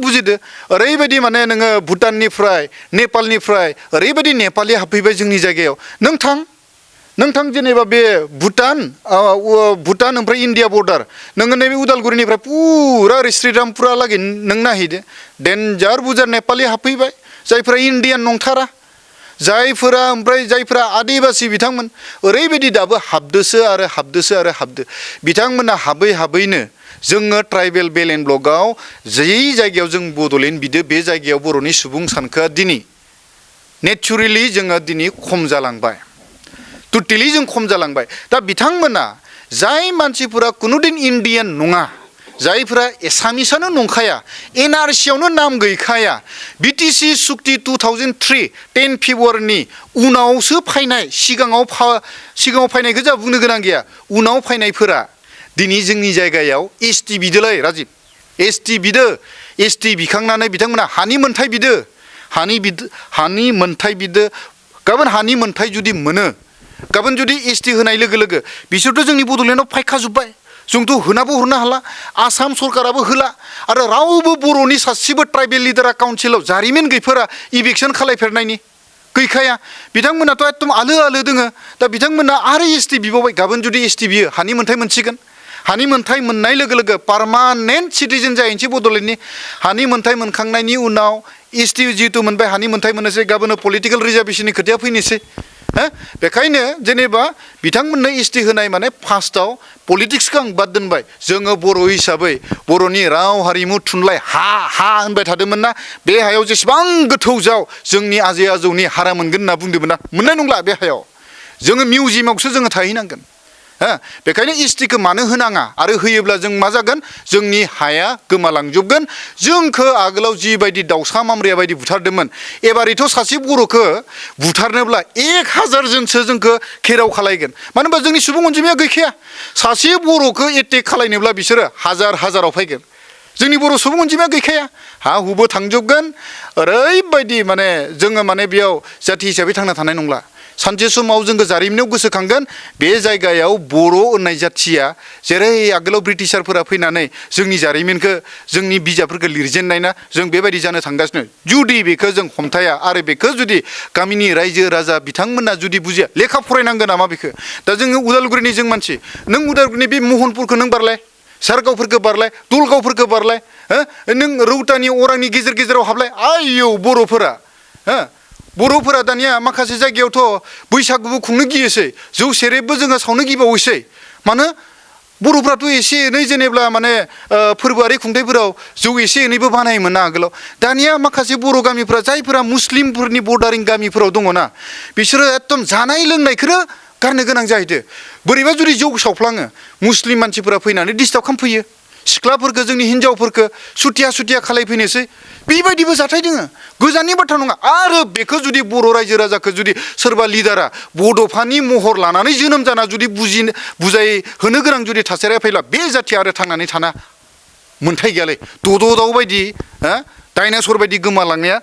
बुजिदो ओरैबायदि माने नोङो भुटाननिफ्राय नेपालनिफ्राय ओरैबायदि नेपालि हाबफैबाय जोंनि जायगायाव नोंथां जेनेबा बे भुटान ओमफ्राय इन्डिया बर्डार नोङो नैबे उदालगुरिनिफ्राय पुरा ओरै श्रीरामपुरालागै नों नायहैदो डेन्जार बुरजा नेपालि हाबफैबाय जायफोरा इण्डियान नंथारा जायफोरा आदिबासि बिथांमोन ओरैबायदि दाबो हाबदो बिथांमोना हाबैनो जोङो ट्राइबेल बेल एन्ड ब्लकआव जै जायगायाव जों बड'लेण्ड बिदो बे जायगायाव बर'नि सुबुं सानखोआ दिनै नेचुरेलि जोङो दिनै खम जालांबाय टटेलि जों खम जालांबाय दा बिथांमोना जाय मानसिफोरा कुनुदिन इण्डियान नङा जायफोरा एसामिसानो नंखाया NRCयावनो नाम गैखाया BTC सुक्ति 2003 10 फेब्रुवारिनि उनावसो फायनाय सिगाङाव फायनायखौ जों बुंनो गोनां गैया उनाव फायनायफोरा दिनै जोंनि जायगायाव ST बिदोलै राजिब ST बिखांनानै बिथांमोना हानि मोन्थाय बिदो गाबोन हानि मोन्थाय जुदि मोनो गाबोन जुदि ST होनाय लोगो बिसोरथ' जोंनि बड'लेण्डआव फायखाजोब्बाय जोंथ' होनाबो हरनो हाला आसाम सरकाराबो होला आरो रावबो बर'नि सासेबो ट्राइबेल लिडारा काउन्सिलाव जारिमिन गैफोरा इलेक्सन खालायफेरनायनि गैखाया बिथांमोनाथ' एकदम आलो दोङो दा बिथांमोना आरो ST बिबावबाय गाबोन जुदि ST बियो हानि मोन्थाय मोनसिगोन हानि मोन्थाय मोननाय लोगो पार्मानेन्ट सिटिजेन जाहैनोसै बड'लेण्डनि हानि मोन्थाय मोनखांनायनि उनाव ST जिहेतु मोनबाय हानि मोन्थाय मोननोसै गाबोन पलिटिकेल रिजार्भेशननि खोथाया फैनोसै बेखायनो जेनेबा बिथांमोननो ST होनाय माने फार्स्टआव पलिटिक्सखौ आं बाद दोनबाय जोङो बर' हिसाबै बर'नि राव हारिमु थुनलाइ हा होनबाय थादोंमोन ना बे हायाव जेसेबां गोथौ जाव जोंनि आजै आजौनि हारा मोनगोन होनना बुंदोंमोन ना मोननाय नंला बे हायाव जोङो मिउजियामावसो जोङो थाहैनांगोन बेखायनो STखौ मानो होनाङा आरो होयोब्ला जों मा जागोन जोंनि हाया गोमालांजोबगोन जोंखौ आगोलाव जिबायदि दाउसा मामरिया बायदि बुथारदोंमोन एबारैथ' सासे बर'खौ बुथारनोब्ला 1000 जनसो जोंखौ घेराव खालायगोन मानो होनबा जोंनि सुबुं अनजिमाया गैखाया सासे बर'खौ एटेक खालायनोब्ला बिसोरो हाजाराव फैगोन जोंनि बर' सुबुं अनजिमाया गैखाया हा हुबो थांजोबगोन ओरैबायदि माने जोङो माने बेयाव जाथि हिसाबै थांना थानाय नंला सानसे समाव जोंखौ जारिमिनाव गोसोखांगोन बे जायगायाव बर' होननाय जाथिया जेरै आगोलाव ब्रिटिशारफोरा फैनानै जोंनि जारिमिनखौ जोंनि बिजाबफोरखौ लिरजेननाय ना जों बेबायदि जानो थांगासिनो जुदि बेखौ जों हमथाया आरो बेखौ जुदि गामिनि रायजो राजा बिथांमोना जुदि बुजिया लेखा फरायनांगोन नामा बेखौ दा जोङो उदालगुरिनि जों मानसि नों उदालगुरिनि बे महनपुरखौ नों बारलाय सारगावफोरखौ बारलाय दलगावफोरखौ बारलाय नों रौतानि अरांनि गेजेराव हाबलाय आयौ बर'फोरा दानिया माखासे जायगायावथ' बैसागुबो खुंनो गियोसै जौ सेरेबबो जोङो सावनो गिबावोसै मानो बर'फ्राथ' एसे एनै जेनेब्ला माने फोरबोआरि खुंथायफोराव जौ एसे एनैबो बानायोमोन ना आगोलाव दानिया माखासे बर' गामिफ्रा जायफोरा मुस्लिमफोरनि बर्डारिं गामिफोराव दङ ना बिसोरो एकदम जानाय लोंनायखौनो गारनो गोनां जाहैदो बोरैबा जुदि जौ सावफ्लाङो मुस्लिम मानसिफोरा फैनानै डिस्टार्ब खालामफैयो सिख्लाफोरखौ जोंनि हिन्जावफोरखौ सुथिया खालायफैनोसै बेबायदिबो जाथाय दोङो गोजाननि बाथ्रा नङा आरो बेखौ जुदि बर' रायजो राजाखौ जुदि सोरबा लिडारा बड'फानि महर लानानै जोनोम जाना जुदि बुजाय होनो गोनां जुदि थासारिया फैब्ला बे जाथिया आरो थांनानै थाना मोन्थाय गैयालै दाउ बायदि डाइनासर बायदि गोमालांनाया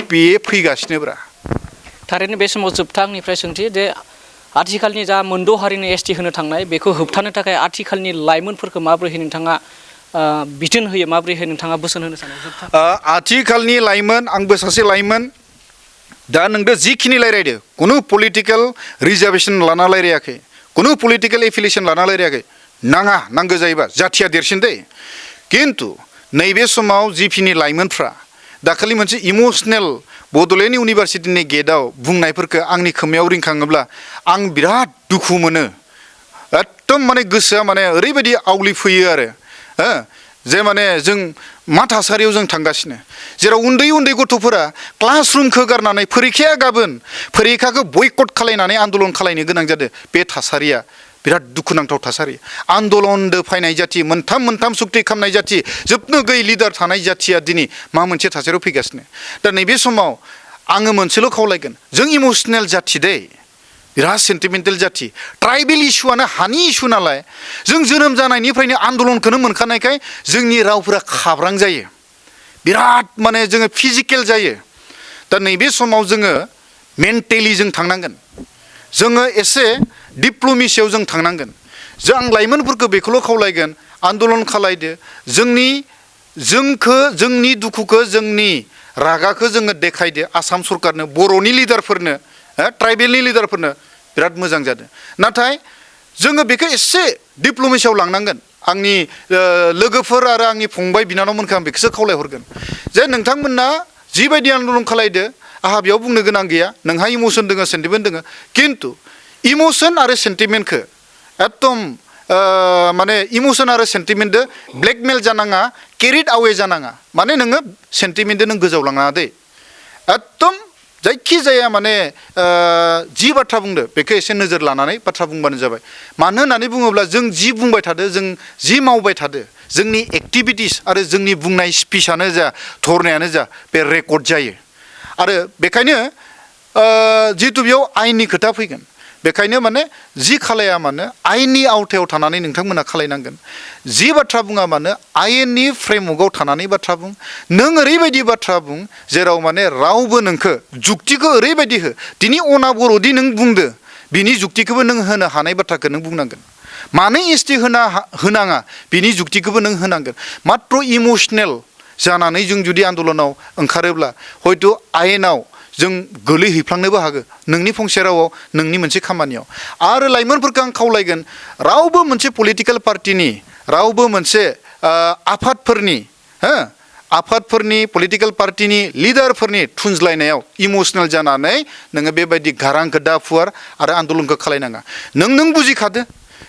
बे फैगासिनोब्रा थारैनो बे समाव जोबथा आंनिफ्राय सोंथि जे आथिखालनि जा मोनद' हारिनि एसटि होनो थांनाय बेखौ होबथानो थाखाय आथिखालनि लाइमोनफोरखौ माबोरैहाय नोंथाङा बिथोन होयो माबोरैहाय नोंथाङा बोसोन होनो सानो आथिखालनि लाइमोन आंबो सासे लाइमोन दा नोंदो जिखिनि रायलायदो कुनु पलिटिकेल रिजार्भेसन लाना रायलायाखै कुनु पलिटिकेल एफिलिएसन लाना रायलायाखै नांगौ जायोबा जाथिया देरसिन दे किन्तु नैबे समाव जिखिनि लाइमोनफ्रा दाखालि मोनसे इमोसनेल बड'लेण्ड इउनिभारसिटिनि गेटआव बुंनायफोरखौ आंनि खोमायाव रिंखाङोब्ला आं बिराद दुखु मोनो एकदम माने गोसोआ माने ओरैबायदि आवलिफैयो आरो जे माने जों मा थासारियाव जों थांगासिनो जेराव उन्दै उन्दै गथ'फोरा क्लासरुमखौ गारनानै फरिखाया गाबोन फरिखाखौ बयकट खालायनानै आन्दलन खालायनो गोनां जादों बे थासारिया बिराद दुखुनांथाव थासारि आन्दलनदो फैनाय जाथि मोनथाम सुक्ति खालामनाय जाथि जोबनो गैयै लिडार थानाय जाथिया दिनै मा मोनसे थासारियाव फैगासिनो दा नैबे समाव आङो मोनसेल' खावलायगोन जों इमोसनेल जाथि दे बिराद सेन्टिमेन्टेल जाथि ट्राइबेल इस्युआनो हानि इस्यु नालाय जों जोनोम जानायनिफ्रायनो आन्दलनखौनो मोनखानायखाय जोंनि रावफोरा खाब्रां जायो बिराद माने जोङो फिजिकेल जायो दा नैबे समाव जोङो मेन्टेलि जों थांनांगोन जोङो एसे डिप्ल'मेसियाव जों थांनांगोन जों लाइमोनफोरखौ बेखौल' खावलायगोन आन्दलन खालायदो जोंनि दुखुखौ जोंनि रागाखौ जोङो देखायदो आसाम सरकारनो बर'नि लिडारफोरनो ट्राइबेलनि लिडारफोरनो बिराद मोजां जादों नाथाय जोङो बेखौ एसे डिप्ल'मेसियाव लांनांगोन आंनि लोगोफोर आरो आंनि फंबाय बिनानावमोनखौ आं बेखौसो खावलायहरगोन जे नोंथांमोना जिबायदि आन्दलन खालायदो आंहा बेयाव बुंनो गोनां गैया नोंहा इमोसन दोङो सेन्टिमेन्ट दोङो किन्तु इमोसन आरो सेन्टिमेन्टखौ एकदम माने इमोसन आरो सेन्टिमेन्टजों ब्लेकमेल जानाङा केरिड आवे जानाङा माने नोङो सेन्टिमेन्टजों नों गोजाव लांनाङा दे एकदम जायखिजाया माने जि बाथ्रा बुंदो बेखौ एसे नोजोर लानानै बाथ्रा बुंबानो जाबाय मानो होननानै बुङोब्ला जों जि बुंबाय थादो जों जि मावबाय थादो जोंनि एक्टिभिटिस आरो जोंनि बुंनाय स्पिचआनो जा धरनायानो जा बे रेकर्ड जायो आरो बेखायनो जिहेतु बेयाव आयेननि खोथा फैगोन बेखायनो माने जि खालाया मानो आयेननि आवथायाव थानानै नोंथांमोना खालायनांगोन जि बाथ्रा बुङा मानो आयेननि फ्रेमवर्कआव थानानै बाथ्रा बुं नों ओरैबायदि बाथ्रा बुं जेराव माने रावबो नोंखौ जुक्तिखौ ओरैबायदि हो दिनै अना बर'दि नों बुंदो बिनि जुक्तिखौबो नों होनो हानाय बाथ्राखौ नों बुंनांगोन मानो एसटि होनाङा बिनि जुक्तिखौबो नों होनांगोन मात्र इमोसनेल जानानै जों जुदि आन्दलनाव ओंखारोब्ला हयथ' आयेनाव जों गोलैहैफ्लांनोबो हागौ नोंनि फंसे रावाव नोंनि मोनसे खामानियाव आरो लाइमोनफोरखौ आं खावलायगोन रावबो मोनसे पलिटिकेल पार्टिनि रावबो मोनसे आफादफोरनि पलिटिकेल पार्टिनि लिडारफोरनि थुनज्लायनायाव इमोसनेल जानानै नोङो बेबायदि गारांखौ दाफुवार आरो आन्दलनखौ खालायनाङा नों बुजिखादो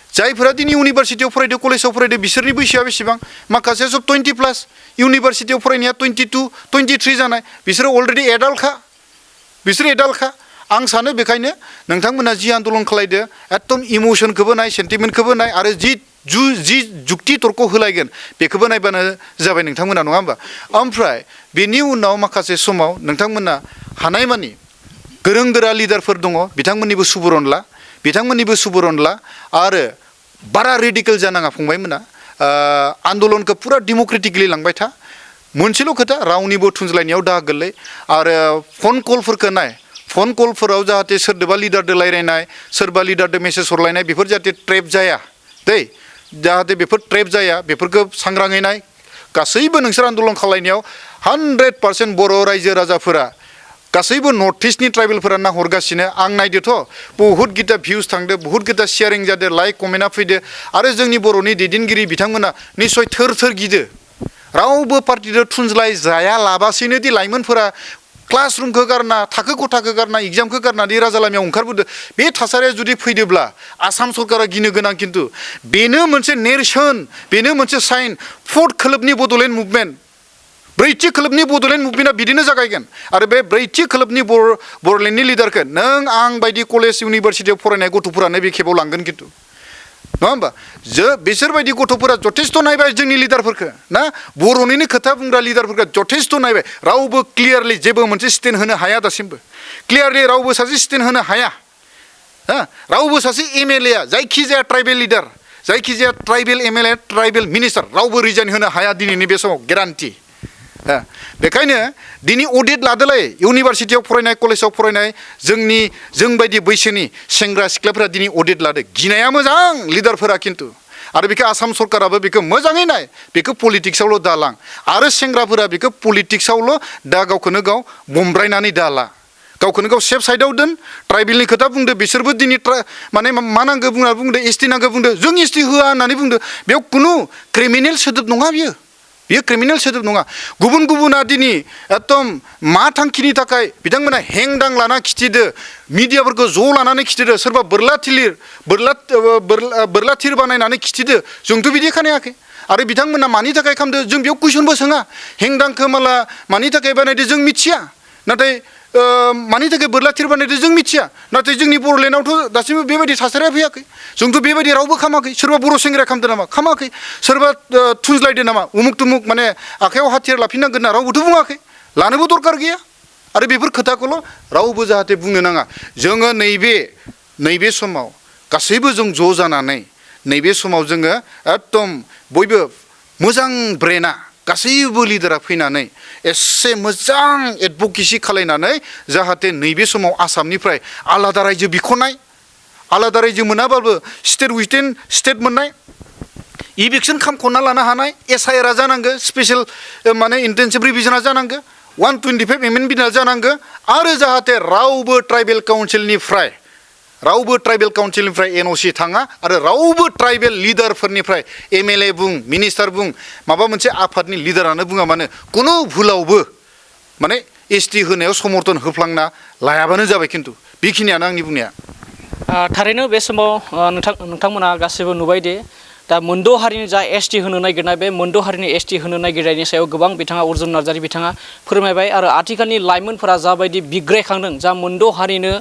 जायफोरा दिनै इउनिभारसिटियाव फरायदो कलेजाव फरायदो बिसोरनि बैसोआ बेसेबां माखासे सब 20+ इउनिभारसिटियाव फरायनाया 22, 23 जानाय बिसोरो अलरेडि एडाल्टखा आं सानो बेखायनो नोंथांमोना जि आन्दलन खालायदो एकदम इमोसनखौबो नाय सेन्टिमेन्टखौबो नाय आरो जि जुक्ति तर्क होलायगोन बेखौबो नायबानो जाबाय नोंथांमोना नङा होमबा ओमफ्राय बेनि उनाव माखासे समाव नोंथांमोना हानायमानि गोरों गोरा लिडारफोर दङ बिथांमोननिबो सुबुरन ला आरो बारा रेडिकेल जानाङा फंबायमोना आन्दलनखौ पुरा डेम'क्रेटिकलि लांबाय था मोनसेल' खोथा रावनिबो थुनज्लायनायाव दा गोरलै आरो फन कलफोरखौ नाय फन कलफोराव जाहाथे सोरदोबा लिडारदो रायलायनाय सोरबा लिडारदो मेसेज हरलायनाय बेफोर जाहाथे ट्रेप जाया दै जाहाथे बेफोर ट्रेप जाया बेफोरखौ सांग्राङै नाय गासैबो नोंसोर आन्दलन खालायनायाव 100% बर' रायजो राजाफोरा गासैबो नर्थ इस्टनि ट्राइबेलफोरा नाहरगासिनो आं नायदोथ' बहुत गिता भिउस थांदो बहुत गिता शेयारिं जादो लाइक कमेन्टआ फैदो आरो जोंनि बर'नि दैदेनगिरि बिथांमोना निस्सय थोर गिदो रावबो पार्टिजों थुनज्लाय जायालाबासिनो दि लाइमोनफोरा क्लासरुमखौ गारना थाखो खथाखौ गारना एग्जामखौ गारनानै राजा लामायाव ओंखारबोदो बे थासारिया जुदि फैदोब्ला आसाम सरकारा गिनो गोनां खिन्थु बेनो मोनसे नेरसोन बेनो मोनसे साइन 4th खोलोबनि बड'लेण्ड मुभमेन्ट 4थि खोलोबनि बड'लेण्ड मुभमेन्टआ बिदिनो जागायगोन आरो बे 4थि खोलोबनि बर'लेण्डनि लिडारखौ नों आं बायदि कलेज इउनिभारसिटियाव फरायनाय गथ'फोरानो बे खेबाव लांगोन खिन्थु नङा होमबा बिसोरबायदि गथ'फोरा जथेस्थ' नायबाय जोंनि लिडारफोरखौ ना बर'निनो खोथा बुंग्रा लिडारफोरखौ जथेस्थ' नायबाय रावबो क्लियारलि जेबो मोनसे स्टेन्ड होनो हाया दासिमबो क्लियारलि रावबो सासे स्टेन्ड होनो हाया रावबो सासे एमएलएआ जायखिजाया ट्राइबेल लिडार जायखिजाया ट्राइबेल एमएलए ट्राइबेल मिनिस्टार रावबो रिजाइन होनो हाया दिनैनि बे समाव गेरान्टि बेखायनो दिनै अडिट लादोलाय इउनिभारसिटियाव फरायनाय कलेजाव फरायनाय जोंबायदि बैसोनि सेंग्रा सिख्लाफोरा दिनै अडिट लादो गिनाया मोजां लिडारफोरा खिन्थु आरो बेखौ आसाम सरकाराबो बेखौ मोजाङै नाय बेखौ पलिटिक्सआवल' दालां आरो सेंग्राफोरा बेखौ पलिटिक्सआवल' दा गावखौनो गाव बमब्रायनानै दाला गावखौनो गाव सेफ साइडआव दोन ट्राइबेलनि खोथा बुंदो बिसोरबो दिनै माने मा नांगौ बुंना बुंदो एसटि नांगौ बुंदो जों एसटि होआ होननानै बुंदो बेयाव खुनु क्रिमिनेल सोदोब नङा बियो क्रिमिनेल सोदोब नङा गुबुना दिनै एकदम मा थांखिनि थाखाय बिथांमोना हेंदां लाना खिथिदो मिडियाफोरखौ ज' लानानै खिथिदो सोरबा बोरला थिर बानायनानै खिथिदो जोंथ' बिदि खोनायाखै आरो बिथांमोना मानि थाखाय खालामदो जों बेयाव कुइसनबो सोङा हेंदांखौ माला मानि थाखाय बानायदो जों मिथिया नाथाय मानि थाखाय बोरला थिर बानायदो जों मिथिया नाथाय जोंनि बर'लेण्डआवथ' दासिमबो बेबायदि थासारिया फैयाखै जोंथ' बेबायदि रावबो खामाखै सोरबा बर' सेंग्राया खालामदो नामा खामाखै सोरबा थुनज्लायदो नामा उमुक तुमुक माने आखायाव हाथियार लाफिननांगोन ना रावबोथ' बुङाखै लानोबो दरकार गैया आरो बेफोर खोथाखौल' रावबो जाहाथे बुंनो नाङा जोङो नैबे समाव गासैबो जों ज' जानानै नैबे समाव जोङो एकदम बयबो मोजां ब्रेना गासैबो लिडारा फैनानै एसे मोजां एडभकेसि खालायनानै जाहाथे नैबे समाव आसामनिफ्राय आलादा रायजो बिख'नाय आलादा रायजो मोनाबाबो स्टेट उइथिन स्टेट मोननाय इभिक्सन खामख'ना लानो हानाय एसआइआरआ जानांगौ स्पेसियेल माने इन्टेनसिभ रिभिजनआ जानांगौ 125 एमेन्डमेन्ट बिलआ जानांगौ आरो जाहाथे रावबो ट्राइबेल काउन्सिलनिफ्राय एनअसि थाङा आरो रावबो ट्राइबेल लिडारफोरनिफ्राय एमएलए बुं मिनिस्टार बुं माबा मोनसे आफादनि लिडारानो बुङा मानो कुनु भुलावबो माने एसटि होनायाव समर्थन होफ्लांना लायाबानो जाबाय खिन्थु बेखिनियानो आंनि बुंनाया थारैनो बे समाव नोंथांमोना गासैबो नुबाय दे दा मोनद' हारिनि जा एसटि होनो नागिरनाय बे मोनद' हारिनि एसटि होनो नागिरनायनि सायाव गोबां बिथाङा अर्जुन नार्जारी बिथाङा फोरमायबाय आरो आथिखालनि लाइमोनफोरा जाबायदि बिग्रायखांदों जा मोनद' हारिनो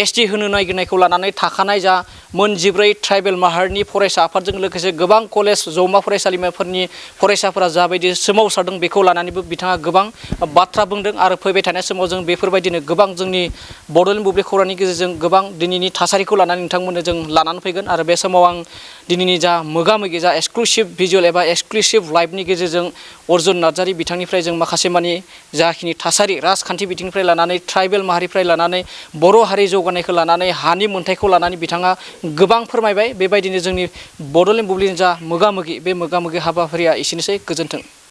एसटि होनो नागिरनायखौ लानानै थाखानाय जा मोन 14 ट्राइबेल माहारिनि फरायसा आफादजों लोगोसे गोबां कलेज जौमा फरायसालिमाफोरनि फरायसाफोरा जाबायदि सोमावसारदों बेखौ लानानैबो बिथाङा गोबां बाथ्रा बुंदों आरो फैबाय थानाय समाव जों बेफोरबायदिनो गोबां जोंनि बड'लेण्ड बुब्लि खौरांनि गेजेरजों गोबां दिनैनि थासारिखौ लानानै नोंथांमोननो जों लानानै फैगोन आरो बे समाव आं दिनैनि जा मोगा-मोगि जा एक्सक्लुसिभ भिजुअल एबा एक्सक्लुसिभ लाइभनि गेजेरजों अर्जुन नार्जारी बिथांनिफ्राय जों माखासे मानि जाखिनि थासारि राजखान्थि बिथिंनिफ्राय लानानै ट्राइबेल माहारिनिफ्राय लानानै बर' हारि जौगानायखौ लानानै हानि मोन्थायखौ लानानै बिथाङा गोबां फोरमायबाय बेबायदिनो जोंनि बड'लेण्ड बुब्लिनि जा मोगा-मोगि बे मोगा-मोगि हाबाफारिया एसेनोसै गोजोन्थों।